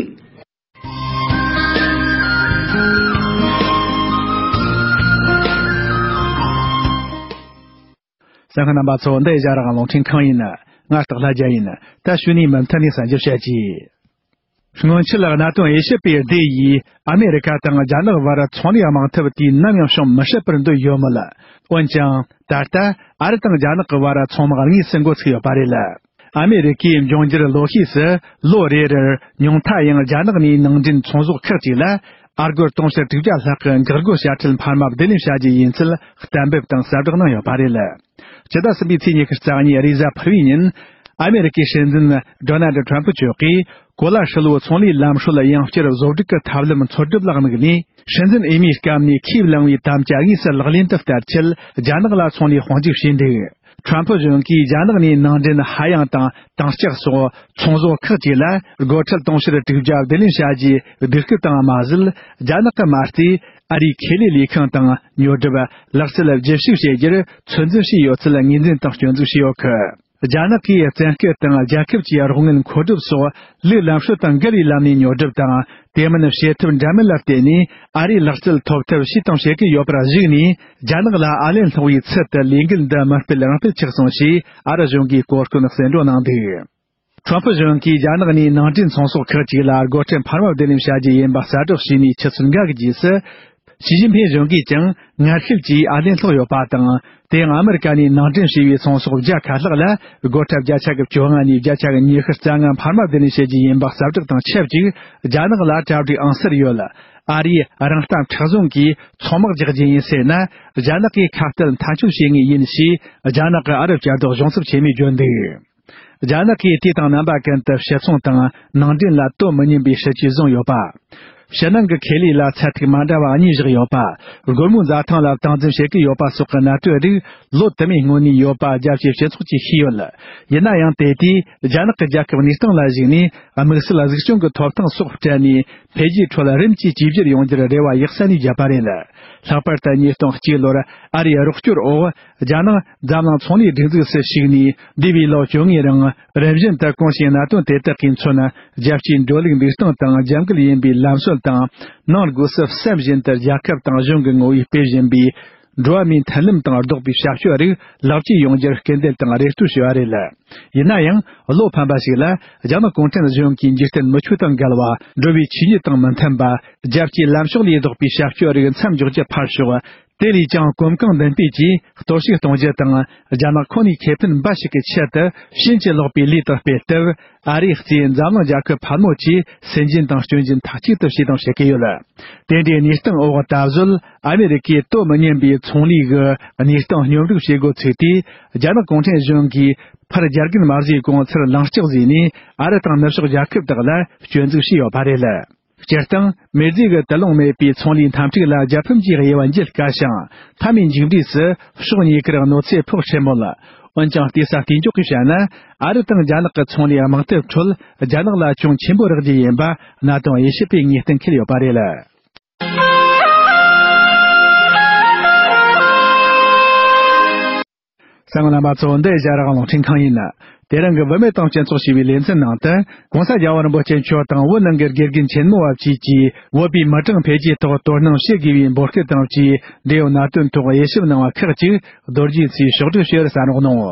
གསན་མཁན་རྣམ་པ་ཚོ། འདི་རྒྱ་རང་རླུང་འཕྲིན་ཁང་ཡིན། ང་སྟག་ལྷ་རྒྱལ་ཡིན། ད་གཞུག་ནས་མུ་མཐུད་ནས་གསན་རྒྱུར་བཤད་ཀྱིས། སྔོན་ཆད་གནད་དོན་དབྱེ་ཞིབ་པའི་སྡེ་ཡིས་ཨ་མེ་རི་ཁ་དང་རྒྱ་ནག་བར་ཚོང་ལས་དམག་འཐབ་དུས་ནམ་ཡང་བྱུང་མི་སྲིད་པར་འདོད་ཡོད་མོད། འོན་ཀྱང་ད་ལྟ་ཨ་རི་དང་རྒྱ་ནག་གི་བར་ཚོང་དམག་དངོས་སུ་འགོ་ཚུགས་ཡོད་པ་རེད། ཨ་མེ་རི་ཁའི་འབྱུང་འགྱུར་ལོ་ཤས་སུ་ལོ་རེ་རེར་ཉུང་མཐའ་ཡང་རྒྱ་ནག་ནས་ནང་འདྲེན་ཚོང་ཟོག་ཁག་ཅིག་ལ་ཨ་སྒོར་དུང་ཕྱུར་དྲུག་བརྒྱ་ལྷག་གི་འགག་སྒོ་དཔྱ་ཁྲལ་འཕར་མ་བསྡུ་ལེན་བྱ་རྒྱུ་ཡིན་ཚུལ་གཏན་འབེབས་དང་གསལ་བསྒྲགས་གནང་ཡོད་པ་རེད། ཕྱི་ཟླ་གསུམ་པའི་ཚེས་ཉི་ཤུ་རྩ་གཉིས་རེས་གཟའ་ཕུར་བུའི་ཉིན། ཨ་མེ་རི་ཁའི་སྲིད་འཛིན་ཌོ་ནལ་ཌི་ཁྲམ་ཕུ་མཆོག་གིས་གོ་ལ་ཧྲིལ་བོ་ཚོང་ལས་ལམ་སྲོལ་ཡང་བསྐྱར་བཟོ་སྒྲིག་གི་ཐབས་ལམ་འཚོལ་སྒྲུབ་ལ་དམིགས་ནས། སྲིད་འཛིན་འོས་མིའི་སྐབས་ནས་ཁས་བླངས་པའི་དམ་བཅའ་དངོས་སུ་ལག་ལེན་དུ་བསྟར་ཆེད། རྒྱ་ནག་ལ་ཚོང་ལས་དཔུང་འཇུག་བྱས་འདུག་ཁྲམ་ཕུ་གཞུང་གིས་རྒྱ་ནག་ནས་ནང་འདྲེན་ཧ་ཡང་དང་། དྭངས་ལྕགས་སོགས་ཚོང་ཟོག་ཁག་ཅིག་ལ་སྒོར་ཁྲལ་དུང་ཕྱུར་དྲུག་བརྒྱ་བསྡུ་ལེན་བྱ་རྒྱུའི་སྡིགས་སྐུལ་བཏང་བ་མ་ཟད། རྒྱ་ནག་གི་མ་རྩའི་ཨ་རིའི་ཁེ་ལས་ལས་ཁང་དང་ཉོ་སྒྲུབ་ལག་རྩལ་བརྒྱུད་བཤུག་བྱེད་རྒྱུར་ཚོད་འཛིན་བྱས་ཡོད་ཚུལ་ངོས་འཛིན་དང་སྐྱོན་འཛུགས་བྱས་ཡོད་ཀི། རྒྱ་ནག་གིས་བཙན་སྐུལ་དང་རྒྱལ་ཁབ་ཀྱི་རོགས་དངུལ་མཁོ་སྒྲུབ་སོགས་ལུགས་ལམ་སྲོལ་དང་འགལ་བའི་ལམ་ནས་ཉོ་སྒྲུབ་དང་། དེ་མིན་བྱེད་ཐབས་འདྲ་མིན་ལ་བརྟེན་ནས་ཨ་རིའི་ལག་རྩལ་ཐོབ་ཐབས་བྱས་དང་བྱེད་ཀྱི་ཡོད་པར་གཞིགས་ནས། རྒྱ་ནག་ལ་ཨ་ལན་སློག་པའི་ཚུལ་དུ་ལས་འགུལ་འདི་མུ་སྤེལ་རང་སྤེལ་ཆགས་སོང་ཞེས་ཨ་རི་གཞུང་གིས་གོ་སྐོན་གསལ་འགྲོ་གནང་འདུག་ཁྲམ་ཕུ་གཞུང་གིས་རྒྱ་ནག་ནས་ནང་འདྲེན་ཚོང་ཟོག་ཁག་ཅིག་ལ་སྒོ་ཁྲལ་འཕར་མ་བསྡུ་ལེན་བྱ་རྒྱུ་ཡིན་པ་གསལ་བསྒྲགས་བྱས་ནས་ཆུ་ཚོད་འགའ་གི་རྗེས་སུ། ཞི་ཅིན་ཕིང་གཞུང་གིས་ཀྱང་ངར་ཤུགས་ཀྱིས་ཨ་ལན་སློག་ཡོད་པ་དང་། དེ་ཡང་ཨ་མི་རི་ཀ་ནས་ནང་འདྲེན་བྱས་པའི་ཚོང་ཟོག་བརྒྱ་ཁ་ལྷག་ལ་སྒོ་ཁྲལ་བརྒྱ་ཆ་གི་བཅོ་ལྔ་ནས་བརྒྱ་ཆ་གི་ཉི་ཤུ་རྩ་ལྔ་འཕར་མ་བསྡུ་ལེན་བྱེད་རྒྱུ་ཡིན་པ་གསལ་བསྒྲགས་དང་ཆབས་ཅིག་རྒྱ་ནག་ལ་གྲ་སྒྲིག་ཨང་གསར་ཡོད། ཨ་རིས་རང་རྟ་མཁྲེགས་བཟུང་གིས་ཚོང་དམག་རྒྱག་རྒྱུ་ཡིན་ཟེར་ན། རྒྱ་ནག་གིས་ཁ་གཏད་མཐའ་འཁྱོངས་བྱེད་ངེས་ཡིན་ཞེས་རྒྱ་ནག་གི་ཨ་རབ་བྱ་དོགས་གཞུང་ཚབ་ཆེན་མོས་བརྗོད་འདུག་རྒྱ་ནག་གིས་དུས་དང་རྣམ་པ་ཀུན་ཏུ་ཕྱི་ཚོང་དང་ནང་འདྲེན་ལ་དོ་མི་མཉམ་པའི་སྲིད་ཇུས་བཟུང་ཡོད་པ། ཕྱི་ནང་གི་ཁེ་ལས་ལ་ཚད་ཐིག་མ་འདྲ་བ་གཉིས་བཞག་ཡོད་པ། སྒོར་མོའི་འཛའ་ཐང་ལ་སྟངས་འཛིན་བྱེད་ཀྱི་ཡོད་པ་སོགས་ཀྱི་གནད་དོན་རིགས་ལོ་དུ་མའི་སྔོན་ནས་ཡོད་པ་རྒྱ་ཆེའི་སྤྱི་ཚོགས་ཀྱིས་ཤེས་ཡོད། ཡིན་ན་ཡང་དེ་དུས་རྒྱ་ནག་གི་རྒྱལ་ཁབ་གནས་སྟངས་ལ་གཞིགས་ནས་དམིགས་བསལ་གཟིགས་སྐྱོང་གི་ཐོབ་ཐང་སོགས་སྤྲད་ནས། འཕེལ་རྒྱས་ཁྲོད་རིམ་གྱིས་བཅོས་བསྒྱུར་ཡོང་རྒྱུར་རེ་བ་ཡག་ས་ནས་བརྒྱབ་པ་རེད། ལྷག་པར་དུ་ཉིས་སྟོང་གཅིག་ལོར་ཨ་རིའི་རོགས་སྐྱོར་འོག་རྒྱ་ནག་འཛམ་གླིང་ཚོང་ལས་སྒྲིག་འཛུགས་སུ་ཞུགས་ནས་འདས་པའི་ལོ་བཅོ་ལྔའི་རིང་རིམ་བཞིན་དུ་གོང་ཞུས་གནད་དོན་དེ་དག་གིས་མཚོན་རྒྱལ་སྤྱིའི་འགྲོ་ལུགས་འདུག་སྟངས་དང་རྒྱབ་འགལ་ཡིན་པའི་ལམ་སྲོལ་དང་ནང་སྒོས་སུ་བསམ་བཞིན་དུ་རྒྱལ་ཁབ་དང་གཞུང་གི་ངོ་བོས་སྤེལ་བཞིན་པའི། འགྲོ་བ་མིའི་མཐུན་ལམ་དང་ལྡོག་པའི་བྱ་སྤྱོད་རིགས་ལེགས་བཅོས་ཡོང་རྒྱུར་སྐུལ་འདེད་དང་རེ་ལྟོས་ཞུ་བ་རེད། ཡིན་ན་ཡང་བློ་ཕམ་པ་ཞིག་ལ་རྒྱ་ནག་གུང་ཁྲན་གཞུང་གིས་འཇིག་རྟེན་མི་ཆོས་དང་འགལ་བ། འགྲོ་བའི་ཆོས་ཉིད་དང་མི་མཐུན་པ། རྒྱལ་སྤྱིའི་ལམ་ཕྱོགས་ལས་ལྡོག་པའི་བྱ་སྤྱོད་རིགས་མཚམས་འཇོག་རྒྱུ་ཕར་ཞོག་དེ་ལས་ཀྱང་གོམ་གང་མདུན་སྤོས་ཀྱིས་གཏོར་བཤིག་གཏོང་རྒྱུ་དང་རྒྱ་ནག་ཁོ་ནའི་ཁེ་ཕན་འབའ་ཞིག་གི་ཆེད་དུ་ཕྱིན་ཅི་ལོག་པའི་ལས་དང་སྤེལ་སྟབས། ཨ་རིའི་གཙོས་འཛམ་གླིང་རྒྱལ་ཁབ་ཕལ་མོ་ཆེས་སུན་འབྱིན་དང་སྐྱོན་འབྱིན་མཐའ་གཅིག་ཏུ་བྱས་དང་བྱེད་ཀྱི་ཡོད། དེ་འདྲའི་གནས་སྟངས་འོག་ད་གཟོད་ཨ་མེ་རི་ཁས་དོ་མི་མཉམ་པའི་ཚོང་ལས་ཀྱི་གནས་སྟངས་སྙོམས་སྒྲིག་བྱེད་འགོ་ཚུགས་དུས། རྒྱ་ནག་གུང་ཁྲན་གཞུང་གིས་ཕར་རྒྱ་རྒན་མ་བཟོས་གོང་ཚུར་ལངས་སྐྱག་བཟོས་ནས་ཨ་རི་དང་ནུབ་ཕྱོགས་རྒྱལ་ཁབ་དག་ལ་སྐྱོན་འཛུགས་བྱས་ཡོད་པ་རེད། སྤྱིར་བཏང་མི་རྫས་ཀྱི་དུ་ལོང་མེད་པའི་ཚོང་ལས་འཐབ་འཁྲུག་ལ་རྒྱལ་ཕམ་གྱི་དབྱེ་བ་འབྱེད་དཀའ་ཞིང་། མཐའ་མའི་མཇུག་འབྲས་སུ་ཕྱོགས་གཉིས་ཀར་གནོད་འཚེ་ཕོག་སྲིད་མོད། འོན་ཀྱང་ལྟོས་ས་གཏན་འཇོག་གིས་བཤད་ན། ཨ་རི་དང་རྒྱ་ནག་གི་ཚོང་ལས་དམག་འཐབ་ཁྲོད་རྒྱ་ནག་ལ་གྱོང་ཆེན་པོ་རག་རྒྱུ་ཡིན་པ་གནད་དོན་དབྱེ་ཞིབ་པས་ངེས་གཏན་འཁེལ་ཡོད་པ་རེད། གསན་མཁན་རྣམ་པ་ཚོ། འདི་ཨེ་ཤ་ཡ་རང་དབང་རླུང་འཕྲིན་ཁང་ཡིན། དེ་རིང་གི་བུད་མེད་དང་སྤྱི་ཚོགས་ཞེས་པའི་ལེ་ཚན་ནང་དུ། ྋགོང་ས་རྒྱལ་བ་རིན་པོ་ཆེ་མཆོག་དང་བོད་ནང་གི་དགེ་རྒན་ཆེན་མོ་བ་བཅས་ཀྱིས་བོད་པའི་མི་གྲངས་འཕེལ་རྒྱས་ཐོག་དོ་སྣང་བྱེད་དགོས་པའི་འབོད་སྐུལ་དང་བཅས་འབྲེལ་ཡོད་གནད་དོན་ཐོག་དབྱེ་ཞིབ་གནང་བ་ཁག་ཅིག་རྡོ་རྗེ་མཚོས་ཕྱོགས་བསྒྲིགས་ཞུ་བར་གསན་རོགས་གནང་།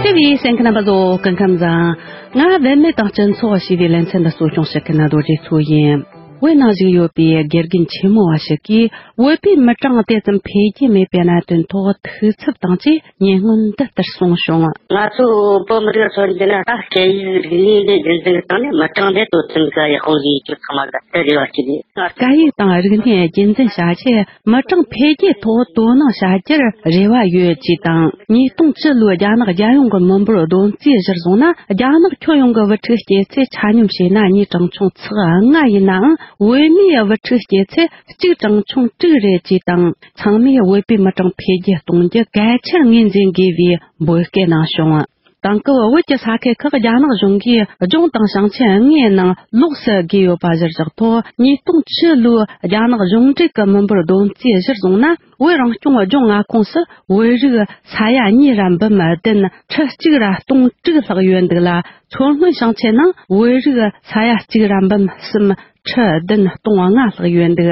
དེ་བས་གསན་མཁན་རྣམ་པ་ཚོ་སྐུ་ཁམས་བཟང་། ང་བུད་མེད་དང་སྤྱི་ཚོགས་ཞེས་པའི་ལེ་ཚན་འདི་གཙོ་སྐྱོང་བྱེད་མཁན་རྡོ་རྗེ་མཚོ་ཡིན། བོད་ནང་བཞུགས་ཡོད་པའི་དགེ་རྒན་ཆེན་མོ་བ་ཞིག་གིས། བོད་པའི་མི་གྲངས་དེ་ཙམ་འཕེལ་རྒྱས་མེད་པའི་གནད་དོན་ཐོག་ཐུགས་འཚབ་དང་བཅས་ཉེ་སྔོན་འདི་ལྟར་གསུངས་བྱུང་། ང་ཚོ་བོད་མི་རིགས་ལ་མཚོན་རྒྱུ་ན། ད་སྐད་ཡིག་རིག་གནས་འདི་རྒྱུན་འཛིན་གྱི་སྟེང་ནས་མི་གྲངས་འདི་དོ་ཚིམ་ག་ཡག་པོ་བཟོས་ཡོད་རྒྱུ་ཚང་མ་ག་དེ་རེ་བ་སྐྱེས་ནས། སྐད་ཡིག་དང་རིག་གནས་རྒྱུན་འཛིན་བྱ་ཆེད་མི་གྲངས་འཕེལ་རྒྱས་ཐོག་དོ་སྣང་བྱ་རྒྱུར་རེ་བ་ཡོད་ཅེས་དང་། ཉིས་སྟོང་བཅུ་ལོའི་རྒྱ་ནག་རྒྱལ་ཡོངས་ཀྱི་མི་འབོར་བསྡོམས་རྩིས་གཞིར་བཟུང་ན། རྒྱ་ནག་ཁྱོན་ཡོངས་ཀྱི་བུ་ཕྲུག་སྐྱེས་ཚེས་ཆ་སྙོམས་བྱས་ན་མིའི་གྲངས་ཆུང་ཚེག་ལྔ་ཡིན་ནའང་། བོད་མིའི་བུ་ཕྲུག་སྐྱེས་ཚེ་གཅིག་གྲངས་ཆུང་དྲུག་རེད་ཅེས་དང་། ཚང་མས་བོད་པའི་མི་གྲངས་འཕེལ་རྒྱས་གཏོང་རྒྱུ་གལ་ཆེར་ངོས་འཛིན་དགོས་པའི་འབོད་སྐུལ་གནང་བྱུང་། དེང་སྐབས་བོད་ཀྱི་ས་ཁུལ་ཁག་རྒྱ་ནག་གཞུང་གིས་ལྗོངས་དང་ཞིང་ཆེན་ལྔའི་ནང་ལོགས་སུ་བགོས་ཡོད་པ་གཞིར་བཞག་ཐོག་ཉིས་སྟོང་བཅུ་ལོའི་རྒྱ་ནག་གཞུང་འབྲེལ་གྱི་མི་འབོར་བསྡོམས་རྩིས་གཞིར་བཟུང་ན། བོད་རང་སྐྱོང་ལྗོངས་མངའ་ཁོངས་སུ་བོད་རིགས་ས་ཡ་གཉིས་ར་འབུམ་བདུན་ཁྲི་གཅིག་ར་སྟོང་དྲུག་ལྷག་ཡོད་འདུག་ལ། མཚོ་སྔོན་ཞིང་ཆེན་ནང་བོད་རིགས་ས་ཡ་གཅིག་ར་འབུམ་གསུམ་ཁྲི་བདུན་སྟོང་ལྔ་ལྷག་ཡོད་འདུག་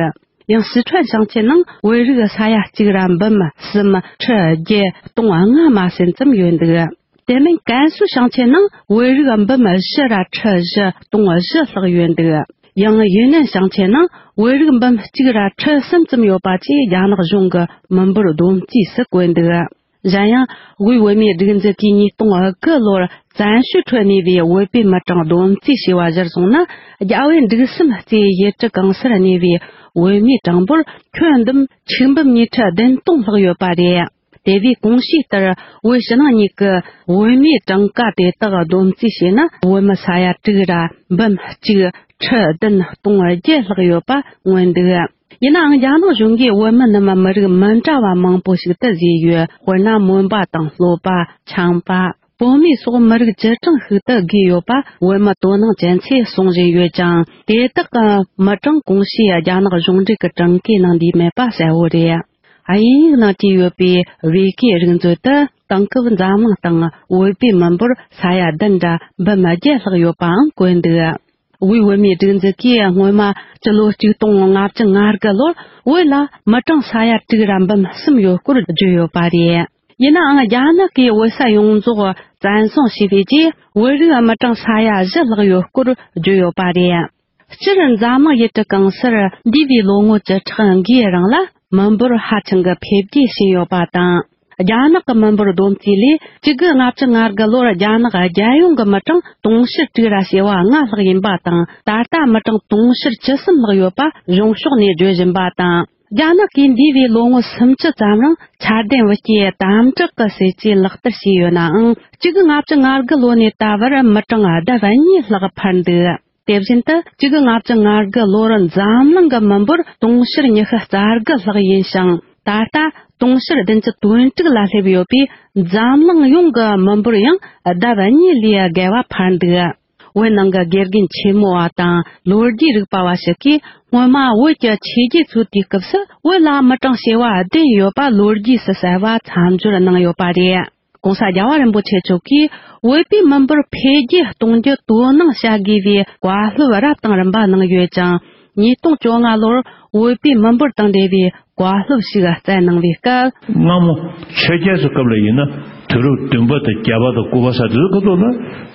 ཡང་སི་ཁྲོན་ཞིང་ཆེན་ནང་བོད་རིགས་ས་ཡ་གཅིག་ར་འབུམ་གསུམ་ཁྲི་བརྒྱད་སྟོང་ལྔ་མ་ཟིན་ཙམ་ཡོད་འདུག་དེ་མིན་ཀན་སུའུ་ཞིང་ཆེན་ནང་བོད་རིགས་འབུམ་བཞི་ར་ཁྲི་བཞི་སྟོང་བཞི་ལྷག་ཡོད་འདུག། ཡང་ཡུན་ནན་ཞིང་ཆེན་ནང་བོད་རིགས་འབུམ་གཅིག་ར་ཁྲི་གསུམ་ཙམ་ཡོད་པ་བཅས་རྒྱ་ནག་གཞུང་གི་མི་འབོར་བསྡོམས་རྩིས་སུ་བཀོད་འདུག། གཞན་ཡང་། དབུས་བོད་མིའི་སྒྲིག་འཛུགས་ཀྱིས་ཉིས་སྟོང་དགུ་ལོར་བཙན་བྱོལ་ཁྲོད་གནས་པའི་བོད་པའི་མི་གྲངས་བསྡོམས་རྩིས་བྱས་པ་གཞིར་བཟུང་ན། རྒྱ་བལ་འབྲུག་གསུམ་རྩེའི་ཡུལ་གྲུ་གང་སར་གནས་པའི་བོད་མིའི་གྲངས་འབོར་ཁྱོན་བསྡོམས་ཆིག་འབུམ་ཉིས་ཁྲི་བདུན་སྟོང་ལྷག་ཡོད་པ་རེད། དེ་བས་གོང་ཞུས་ལྟར་བོད་ཕྱི་ནང་གཉིས་ཀྱི་བོད་མིའི་གྲངས་ཀ་དེ་དག་བསྡོམས་རྩིས་བྱས་ན། བོད་མི་ས་ཡ་དྲུག་ར་འབུམ་གཅིག་ཁྲི་བདུན་སྟོང་བརྒྱད་ལྷག་ཡོད་པ་མངོན་འདུག། ཡིན་ནའང་རྒྱ་ནག་གཞུང་གིས་བོད་མི་རྣམས་མི་རིགས་མི་འདྲ་བ་མང་པོ་ཞིག་ཏུ་བཟོས་ཡོད། དཔེར་ན། མོན་པ་དང་ལྷོ་པ། ཆབ་མདོ། བོད་མི་སོགས་མི་རིགས་བཅུ་གྲངས་ཤིག་ཏུ་བགོས་ཡོད་པ་བོད་མི་དོ་སྣང་ཅན་ཚོས་གསུང་བཞིན་ཡོད་ཀྱང་། དེ་དག་གི་མི་གྲངས་གོང་ཞུས་རྒྱ་ནག་གཞུང་འབྲེལ་གྱི་གྲངས་ཀའི་ནང་འདུས་མེད་པ་གསལ་བོ་རེད། དབྱིན་ཡིག་ནང་བྲིས་ཡོད་པའི་ཝི་ཀི་རིག་མཛོད་དུ་དེང་སྐབས་འཛམ་གླིང་སྟེང་བོད་པའི་མི་འབོར་ས་ཡ་བདུན་དྲུག་འབུམ་བརྒྱད་ལྷག་ཡོད་པའང་བཀོད་འདུག། དབུས་བོད་མིའི་སྒྲིག་འཛུགས་ཀྱིས་སྔོན་མ་སྤྱི་ལོ་གཅིག་སྟོང་ལྔ་བརྒྱ་ང་དགུ་ལོར་བོད་ལ་མི་གྲངས་ས་ཡ་དྲུག་ར་འབུམ་གསུམ་ཡོད་སྐོར་བརྗོད་ཡོད་པ་རེད། ཡིན་ནའང་རྒྱ་ནག་གིས་བོད་ས་ཡོངས་རྫོགས་བཙན་བཟུང་བྱས་པའི་རྗེས་བོད་རིགས་མི་གྲངས་ས་ཡ་བཞི་ལྷག་ཡོད་སྐོར་བརྗོད་ཡོད་པ་རེད། སྤྱིར་འཛམ་གླིང་ཡུལ་གྲུ་གང་སར་འདས་པའི་ལོ་ངོ་བཅུ་ཕྲག་འགའི་རིང་ལ་མི་འབོར་ཧ་ཅང་གི་འཕེལ་རྒྱས་ཕྱིན་ཡོད་པ་དང་། རྒྱ་ནག་གི་མི་འབོར་བསྡོམས་རྩིས་ལས་གཅིག་དགུ་ལྔ་བཅུ་ང་དགུ་ལོར་རྒྱ་ནག་རྒྱལ་ཡོངས་ཀྱི་མི་གྲངས་དུང་ཕྱུར་དྲུག་ར་བྱེ་བ་ལྔ་ལྷག་ཡིན་པ་དང་། ད་ལྟ་མི་གྲངས་དུང་ཕྱུར་བཅུ་གསུམ་ལྷག་ཡོད་པ་གཞུང་ཕྱོགས་ནས་བརྗོད་བཞིན་པ་དང་། རྒྱ་ནག་གིས་འདས་པའི་ལོ་ངོ་སུམ་ཅུ་ཙམ་རིང་ཆ་ལྡན་བུ་སྐྱེས་དམ་དྲག་གི་སྲིད་ཇུས་ལག་བསྟར་བྱས་ཡོད་ནའང་། གཅིག་དགུ་ལྔ་བཅུ་ང་དགུ་ལོ་ནས་ད་བར་མི་གྲངས་ལྡབ་གཉིས་ལྷག་འཕར་འདུག། དེ་བཞིན་དུ་གཅིག་དགུ་ལྔ་བཅུ་ང་དགུ་ལོར་འཛམ་གླིང་གི་མི་འབོར་དུང་ཕྱུར་ཉི་ཤུ་རྩ་དགུ་ལྷག་ཡིན་ཞིང་། ད་ལྟ་དུང་ཕྱུར་བདུན་ཅུ་དོན་དྲུག་ལ་སླེབས་ཡོད་པས། འཛམ་གླིང་ཡོངས་ཀྱི་མི་འབོར་ཡང་ལྡབ་གཉིས་ལས་བརྒལ་བ་འཕར་འདུག། བོད་ནང་གི་དགེ་རྒན་ཆེན་མོ་བ་དང་ལོ་རྒྱུས་རིག་པ་བ་ཞིག་གིས། སྔོན་མ་བོད་ཀྱི་ཆོས་རྒྱལ་ཚོའི་དུས་སྐབས་སུ་བོད་ལ་མི་གྲངས་བྱེ་བ་བདུན་ཡོད་པ་ལོ་རྒྱུས་སུ་གསལ་བ་མཚམས་སྦྱོར་གནང་ཡོད་པ་རེད། ༸གོང་ས་རྒྱལ་བ་རིན་པོ་ཆེ་མཆོག་གིས་བོད་པའི་མི་འབོར་འཕེལ་རྒྱས་གཏོང་རྒྱུ་དོ་སྣང་བྱ་དགོས་པའི་བཀའ་སློབ་རབ་དང་རིམ་པ་གནང་ཡོད་ཅིང་། ཉིས་སྟོང་བཅོ་ལྔ་ལོར་བོད་པའི་མི་འབོར་དང་འབྲེལ་བའི་བཀའ་སློབ་ཞིག་བསྩལ་གནང་བའི་སྐབས། སྔ་མོ་ཆོས་རྒྱལ་ཚོའི་སྐབས་ལ་ཡིན་ན་དུས་རབས་བདུན་པ་དང་བརྒྱད་པ་དང་དགུ་པ་ས་དེ་ཚོའི་སྐབས་ཐོག་ལ་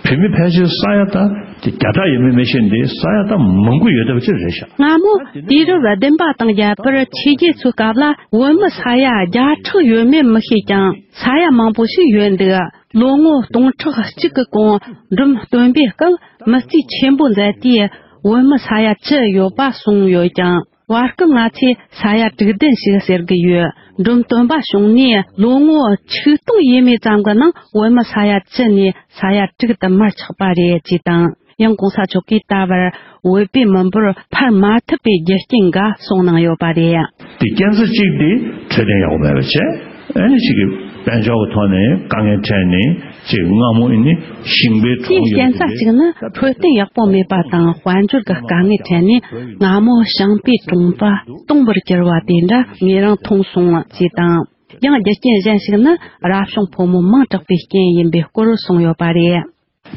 བོད་མི་ཕལ་ཆེར་ས་ཡ་ད་དེ་བརྒྱ་ཕྲག་ཡས་མས་མི་ཤེས་འདི་ས་ཡ་ད་མང་པོ་ཡོད་བསྡད་པ་ཅིག་རེད་ཤག། སྔ་མོ་དུས་རབས་བདུན་པ་དང་བརྒྱད་པར་ཆོས་རྒྱལ་ཚོའི་སྐབས་ལ་བོད་མི་ས་ཡ་བརྒྱ་ཕྲག་ཡོད་མེད་མི་ཤེས་ཀྱང་། ས་ཡ་མང་པོ་ཞིག་ཡོད་འདུག། ལོ་ངོ་སྟོང་ཕྲག་གཅིག་གི་གོང་འབྲོམ་སྟོན་པའི་སྐབས་མི་རྩིས་ཆེན་པོ་མཛད་དེ། བོད་མི་ས་ཡ་བཅུ་ཡོད་པ་གསུངས་ཡོད་ཀྱང་། བར་སྐབས་ང་ཚོས་ས་ཡ་དྲུག་བདུན་ཞིག་ཟེར་གྱི་ཡོད། འབྲོམ་སྟོན་པ་བྱུང་ནས་ལོ་ངོ་ཆིག་སྟོང་ཡས་མས་ཙམ་གྱི་ནང་བོད་མི་ས་ཡ་བཅུ་ནས་ས་ཡ་དྲུག་ཏུ་མར་ཆག་པ་རེད་ཅེས་དང་། ཡང་༸གོང་ས་མཆོག་གིས་ད་བར་བོད་པའི་མི་འབོར་འཕར་མ་ཐུབ་པའི་རྒྱུ་རྐྱེན་འགའ་གསུངས་གནང་ཡོད་པ་རེད། དེ་རྐྱེན་རྩ་གཅིག་དེ་འཕྲོད་བསྟེན་ཡག་པོ་མེད་པ་བྱས། ཨ་ནི་གཅིག་གི་དཔལ་འབྱོར་གྱི་ཐོག་ནས་དཀའ་ངལ་འཕྲད་ནས་གཅིག་སྔ་མོ་ཨ་ནི་ཞིང་པའི་དེའི་གྲོང་རྐྱེན་རྩ་གཅིག་ནི་འཕྲོད་བསྟེན་ཡག་པོ་མེད་པ་དང་དཔལ་འབྱོར་གྱི་དཀའ་ངལ་འཕྲད་ནས་སྔ་མོ་ཞིང་པའི་གྲོང་པ་སྟོང་པར་གྱུར་བ་དེ་འདྲ་ངེད་རང་མཐོང་སོང་ཅེས་དང་། ཡང་རྒྱུ་རྐྱེན་གཞན་ཞིག་ནི་རབ་བྱུང་ཕོ་མོ་མང་དྲགས་པའི་རྐྱེན་ཡིན་པའི་སྐོར་གསུངས་ཡོད་པ་རེད།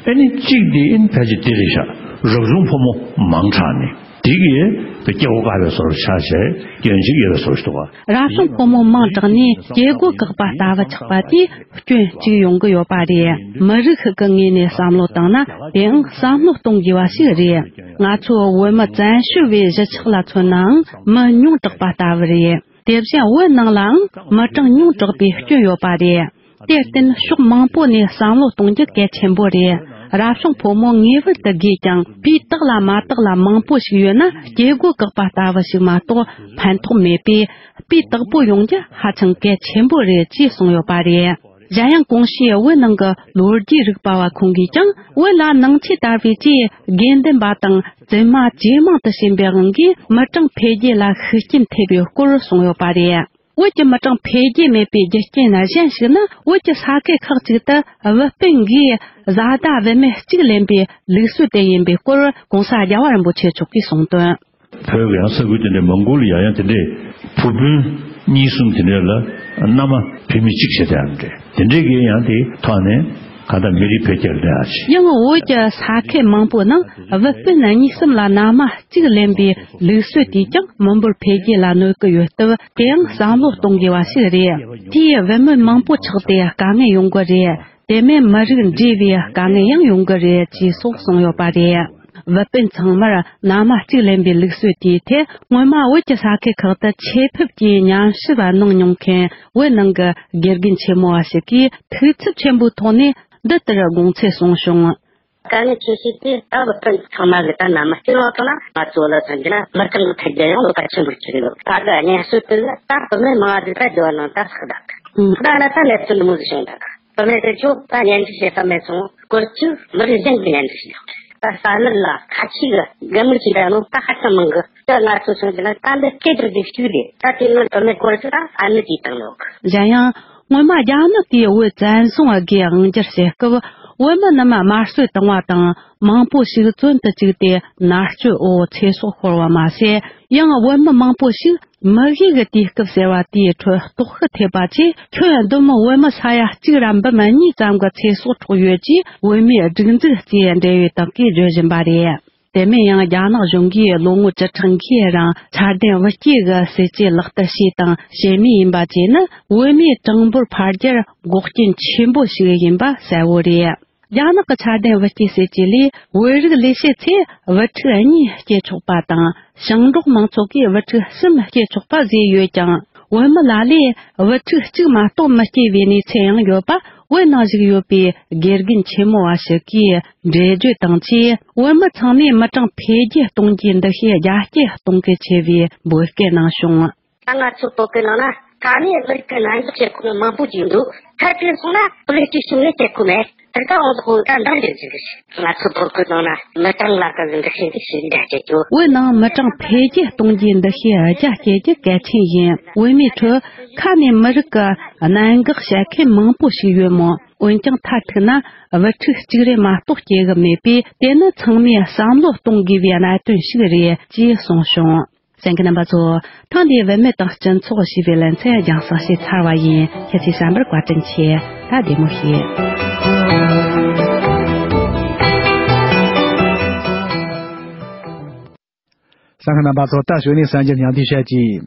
ཨ་ནི་གཅིག་དེ་ཨིན་ཕལ་ཆེར་དེ་རེད་ཤག། རབ་བྱུང་ཕོ་མོ་མང་དྲགས་ནས་དེ་གིས་སྐྱེ་བོ་དཀའ་བའི་བཟོ་འདྲ་ཆགས་བྱས་སྐྱོན་ཅིག་ཡོད་པའི་བཟོ་འདྲ་འདུག་ག། རབ་བྱུང་ཕོ་མོ་མང་དྲགས་ནས་སྐྱེ་སྒོ་བཀག་པ་ལྟ་བུ་ཆགས་པ་དེ་སྐྱོན་གཅིག་ཡོང་གི་ཡོད་པ་རེད། མི་རིགས་ཤིག་གི་ངོས་ནས་བསམ་བློ་བཏང་ན་དེའང་བསམ་བློ་གཏོང་དགོས་པ་ཞིག་རེད། ང་ཚོ་བོད་མི་བཙན་བྱོལ་བའི་གཞིས་ཆགས་ལ་མཚོན་ནའང་མི་ཉུང་དྲགས་པ་ལྟ་བུ་རེད། དེ་བཞིན་བོད་ནང་ལའང་མི་གྲངས་ཉུང་དྲགས་པའི་སྐྱོན་ཡོད་པ་རེད། དེར་བརྟེན་ཕྱོགས་མང་པོ་ནས་བསམ་བློ་གཏོང་རྒྱུ་གལ་ཆེན་པོ་རེད། རབ་བྱུང་ཕོ་མོ་ངེས་པར་དུ་དགོས་ཀྱང་། སྤུས་དག་ལ་མ་དག་ལ་མང་པོ་ཞིག་ཡོད་ན་སྐྱེ་སྒོ་བཀག་པ་ལྟ་བུ་ཞིག་མ་གཏོགས་ཕན་ཐོགས་མེད་པས། སྤུས་དག་པོ་ཡོང་རྒྱུ་ཧ་ཅང་གལ་ཆེན་པོ་རེད་ཅེས་གསུངས་ཡོད་པ་རེད། གཞན་ཡང་གོང་ཞུས་བོད་ནང་གི་ལོ་རྒྱུས་རིག་པ་བ་ཁོང་གིས་ཀྱང་། བོད་ལ་ནང་ཆོས་དར་བའི་རྗེས་དགེ་འདུན་པ་དང་བཙུན་མ་ཇེ་མང་དུ་ཕྱིན་པའི་དབང་གིས་མི་གྲངས་འཕེལ་རྒྱས་ལ་ཤུགས་རྐྱེན་ཐེབས་པའི་སྐོར་གསུངས་ཡོད་པ་རེད། བོད་ཀྱི་མི་གྲངས་འཕེལ་རྒྱས་མེད་པའི་རྒྱུ་རྐྱེན་གཞན་ཞིག་ནི། བོད་ཀྱི་ས་ཁུལ་ཁག་ཅིག་ཏུ་བུ་སྤུན་འགའི་བཟའ་ཟླ་བུད་མེད་གཅིག་ལེན་པའི་ལུགས་སྲོལ་དེ་ཡིན་པའི་སྐོར་༸གོང་ས་རྒྱལ་བ་རིན་པོ་ཆེ་མཆོག་གིས་གསུངས་དོན། བོད་ཀྱི་ཡང་ས་ཁུལ་དེ་འདྲའི་མང་པོ་ལ་ཡང་ཡང་དེ་འདྲའི་བུ་སྤུན་གཉིས་གསུམ་དེ་འདྲ་ལ་མནའ་མ་བུད་མེད་གཅིག་བྱས་ཏེ་ཡང་འདྲ་དེ་འདྲའི་གི་ཡང་དེའི་ཐོག་ནས་གང་ལྟར་མི་རིགས་འཕེལ་རྒྱས་ལ་འདྲ་ཞིག། ཡང་བོད་ཀྱི་ས་ཁུལ་མང་པོ་ནང་བུ་སྤུན་གཉིས་གསུམ་ལ་མནའ་མ་གཅིག་ལེན་པའི་ལུགས་སྲོལ་དེས་ཀྱང་མི་འབོར་འཕེལ་རྒྱས་ལ་གནོད་ཀྱི་ཡོད་སྟབས། དེའང་བསམ་བློ་གཏོང་དགོས་པ་ཞིག་རེད། དེས་བུད་མེད་མང་པོ་ཆགས་ཏེ་དཀའ་ངལ་ཡོང་གི་རེད། དེ་མིན་མི་རིགས་འདྲེས་པའི་དཀའ་ངལ་ཡང་ཡོང་གི་རེད་ཅེས་སོགས་གསུངས་ཡོད་པ་རེད། བུ་སྤུན་ཚང་མར་མནའ་མ་གཅིག་ལེན་པའི་ལུགས་སྲོལ་དེའི་ཐད། སྔོན་མ་བོད་ཀྱི་ས་ཁུལ་ཁག་ཏུ་ཆེད་ཕེབས་ཀྱིས་མཉམ་ཞུགས་གནང་མྱོང་མཁན་བོད་ནང་གི་དགེ་རྒན་ཆེན་མོ་བ་ཞིག་གིས་ཐུགས་འཚབ་ཆེན་པོའི་ཐོག་ནས་འདི་ལྟར་དགོངས་ཚུལ་གསུངས་བྱུང་། དཀའ་ངལ་ཆེ་ཤོས་དེ་ད་བུ་སྤུན་ཚང་མ་གི་ད་མནའ་མ་སྐྱེལ་བ་དང་ན། ང་ཚོ་ལ་མཚོན་རྒྱུ་ན་མི་གྲངས་ཀྱི་འཕེལ་རྒྱས་ཡང་ལོག་པ་ཆེན་པོར་གྱུར་ཡོད། ད་གི་གཉེན་སྲོལ་དེ་ལ་ད་བུད་མེད་མང་བ་ཟིག་ད་སྡེ་བ་ནང་ད་ལྷག་ད་གི་ད་ན་ད་གནས་ཚུལ་འདི་མོ་ཟིག་བྱུང་ད་གི་བུད་མེད་དེ་ཚོ་ད་གཉེན་སྒྲིག་བྱེད་ས་མེད་སོང་། སྐོར་གཅིག་མི་རིགས་གཞན་གྱི་གཉེན་སྒྲིག་བྱེད་ད་ས་གནས་ལ་ཁ་ཆེ་གི་རྒན་མོ་ཆེ་ད་ནོ་ད་ཧ་ཅང་མང་གི་ད་ང་ཚོ་མཚོན་རྒྱུ་ན་ད་འདི་སྐད་སྒྱུར་དེ་ཞིག་རེད། ད་དེ་ནི་བུད་མེད་སྐོར་གཅིག་ད་ཨ་ནེ་དེ་དང་ནོ་གི་གཞན་ཡང་། སྔོན་མ་རྒྱ་ནག་གིས་བོད་བཙན་བཟུང་སྒོས་དབང་སྒྱུར་བྱེད་སྐབས། བོད་མི་རྣམས་དམར་གསོད་བཏང་བ་དང་། མང་པོ་ཞིག་བཙོན་དུ་བཅུག་སྟེ་མནར་གཅོད་འོག་ཚེ་སྲོག་ཤོར་བ་མ་ཟད། ཡང་བོད་མི་མང་པོ་ཞིག་མི་དགེ་གི་དུས་སྐབས་ཟེར་བ་དེའི་ཁྲོད་ལྟོགས་ཤི་ཐེབས་པ་བཅས། ཁྱོན་བསྡོམས་བོད་མི་ས་ཡ་གཅིག་ར་འབུམ་གཉིས་ཙམ་གྱི་ཚེ་སྲོག་འཕྲོག་ཡོད་ཅེས་བོད་མིའི་སྒྲིག་འཛུགས་ཀྱི་འབྲེལ་ཡོད་དག་གིས་བརྗོད་བཞིན་པ་རེད། དེ་མིན་ཡང་རྒྱ་ནག་གཞུང་གིས་ལོ་ངོ་བཅུ་ཕྲག་འགའི་རིང་འཆར་ལྡན་བུ་སྐྱེས་ཀྱི་སྲིད་ཇུས་ལག་བསྟར་བྱས་དང་བྱེད་མུས་ཡིན་པ་བཅས་ནི་བོད་མིའི་གྲངས་འབོར་འཕར་རྒྱུར་འགོག་རྐྱེན་ཆེན་པོ་ཞིག་ཡིན་པ་གསལ་བོ་རེད། རྒྱ་ནག་གི་འཆར་ལྡན་བུ་སྐྱེས་སྲིད་ཇུས་ལས། བོད་རིགས་ལས་བྱེད་ཚོས་བུ་ཕྲུག་གཉིས་སྐྱེ་ཆོག་པ་དང་། ཞིང་འབྲོག་མང་ཚོགས་ཀྱིས་བུ་ཕྲུག་གསུམ་སྐྱེ་ཆོག་པ་བཟོས་ཡོད་ཀྱང་། བོད་མི་ལ་ལས་བུ་ཕྲུག་གཅིག་མ་གཏོགས་མི་སྐྱེ་བའི་གནས་ཚུལ་ཡང་ཡོད་པ། བོད་ནང་བཞུགས་ཡོད་པའི་དགེ་རྒན་ཆེན་མོ་བ་ཞིག་གིས་འགྲེལ་བརྗོད་དང་བཅས། བོད་མི་ཚང་མས་མི་གྲངས་འཕེལ་རྒྱས་གཏོང་རྒྱུའི་འདུ་ཤེས་རྒྱ་སྐྱེད་གཏོང་གལ་ཆེ་བའི་འབོད་སྐུལ་གནང་བྱུང་། ད་ང་ཚོ་བོད་སྐད་ནང་ན་ད་ནི་མི་རིགས་ཀྱི་གནས་འཇོག་བྱེད་ཁུལ་མང་པོ་ཅིག་འདུག་ཐད་ཀར་སོང་ན་པོ་ལི་ཊི་ཤན་ནས་བྱེད་ཁུལ་མེད། དེ་ལྟ་འོང་དུ་ད་འདང་རྒྱག་རྒྱུ་རེད། ང་ཚོ་བོད་སྐད་ནང་ན་མི་གྲངས་ལ་ག་ཟིག་འདུ་ཤེས་འདི་ཞིག་འདྲ་བྱེད་རྒྱུ། བོད་ནང་མི་གྲངས་འཕེལ་རྒྱས་གཏོང་རྒྱུའི་འདུ་ཤེས་རྒྱ་སྐྱེད་རྒྱུ་གལ་ཆེན་ཡིན། བོད་མིའི་ཁྲོད་ཁ་ནས་མི་རིགས་ཀྱི་གནད་འགག་བཤད་མཁན་མང་པོ་ཞིག་ཡོད་མོད། འོན་ཀྱང་མཐར་ཐུག་ན་བུ་ཕྲུག་གཅིག་རེ་མ་གཏོགས་སྐྱེ་གི་མེད་པས། དེ་ནི་ཚང་མས་བསམ་བློ་གཏོང་དགོས་པའི་གནད་དོན་ཞིག་རེད་ཅེས་གསུངས་བྱུང་། གསན་མཁན་རྣམ་པ་ཚོ། ཐེངས་འདིའི་བུད་མེད་དང་སྤྱི་ཚོགས་ཞེས་པའི་ལེ་ཚན་རྒྱང་སྲིང་བྱས་ཚར་བ་ཡིན། ཁྱེད་ཚོས་གསན་པར་བཀའ་དྲིན་ཆེ། ད་བདེ་མོ་བྱོས། གསན་མཁན་རྣམ་པ་ཚོ། ད་གཞུག་ནས་གསར་འགྱུར་སྙིང་བསྡུས་བཤད་ཀྱི།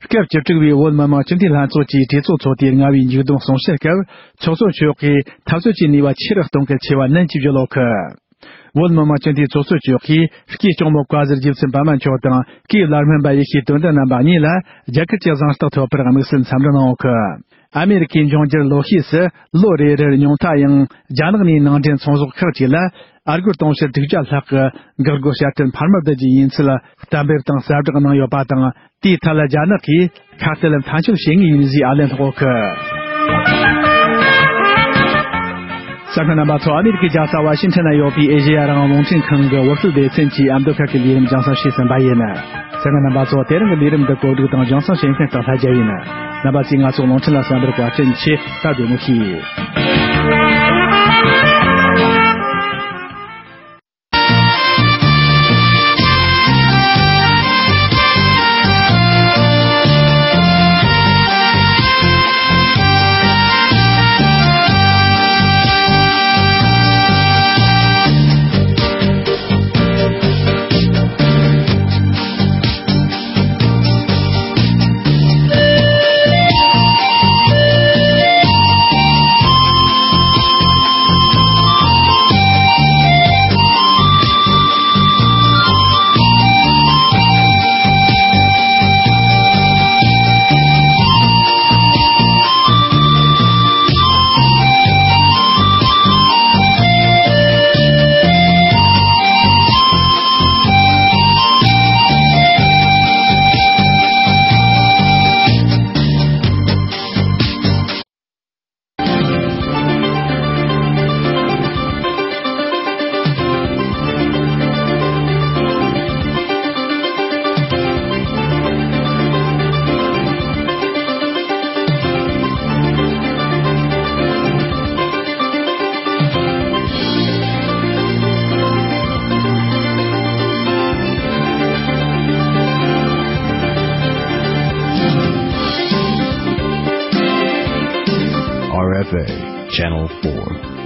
སྐབས་བཅུ་དྲུག་པའི་བོད་མི་མང་སྤྱི་འཐུས་ལྷན་ཚོགས་ཀྱི་གྲོས་ཚོགས་ཚོགས་དུས་ལྔ་པའི་མཇུག་བསྡོམས་གསུང་བཤད་སྐབས། ཚོགས་གཙོ་མཆོག་གིས་འཐབ་རྩོད་ཀྱི་ནུས་པ་ཆེ་རུ་གཏོང་གལ་ཆེ་བ་ནན་གྱིས་བརྗོད་ཡོད་ཀི། བོད་མི་མང་སྤྱི་འཐུས་ཚོགས་གཙོ་མཆོག་གིས་སྐུའི་གཅུང་མོ་བཀའ་ཟུར་རྗེ་བཙུན་པདྨ་མཆོག་དང་། སྐུའི་བླ་སྨན་པ་ཡེ་ཤེས་དོན་ལྡན་རྣམ་པ་གཉིས་ལ་རྒྱ་གར་གྱི་གཟེངས་རྟགས་ཐོབ་པར་དམིགས་བསལ་འཚམས་འདྲི་གནང་ཡོད་ཀི། ཨ་མེ་རི་ཁའི་འབྱུང་འགྱུར་ལོ་ཤས་སུ་ལོ་རེ་རེར་ཉུང་མཐའ་ཡང་རྒྱ་ནག་ནས་ནང་འདྲེན་ཚོང་ཟོག་ཁག་ཅིག་ལ་ཨ་སྒོར་དུང་ཕྱུར་དྲུག་བརྒྱ་ལྷག་གི་འགག་སྒོ་དཔྱ་ཁྲལ་འཕར་མ་བསྡུ་རྒྱུ་ཡིན་ཚུལ་གཏན་འབེབས་དང་གསལ་བསྒྲགས་གནང་ཡོད་པ་དང་། དེའི་ཐད་ལ་རྒྱ་ནག་གིས་ཁ་གཏད་མཐའ་འཁྱོལ་བྱེད་ངེས་ཡིན་ཞེས་ཨ་ལན་སློག་ཡོད་ཀི། གསན་མཁན་རྣམ་པ་ཚོ། ཨ་མེ་རི་ཁའི་རྒྱལ་ས་ཝ་ཤིང་ཊོན་ན་ཡོད་པའི་ཨེ་ཤེ་ཡ་རང་དབང་རླུང་འཕྲིན་ཁང་གི་ཝོར་ཁུལ་སྡེ་ཚན་གྱིས་ཨ་མདོ་ཁ་ཤས་ཀྱི་ལས་རིམ་རྒྱང་སྲིང་བྱས་ཟིན་པ་ཡིན། གསན་མཁན་རྣམ་པ་ཚོ། དེ་རིང་གི་ལས་རིམ་འདི་གོ་སྒྲིག་དང་རྒྱང་སྲིང་བྱེད་མཁན་སྟག་ལྷ་རྒྱལ་ཡིན། རྣམ་པ་ཚོས་ང་ཚོ་རླུང་འཕྲིན་ལ་གསན་པར་བཀའ་དྲིན་ཆེ། ད་བདེ་མོ་བྱོས། R F A, Channel four.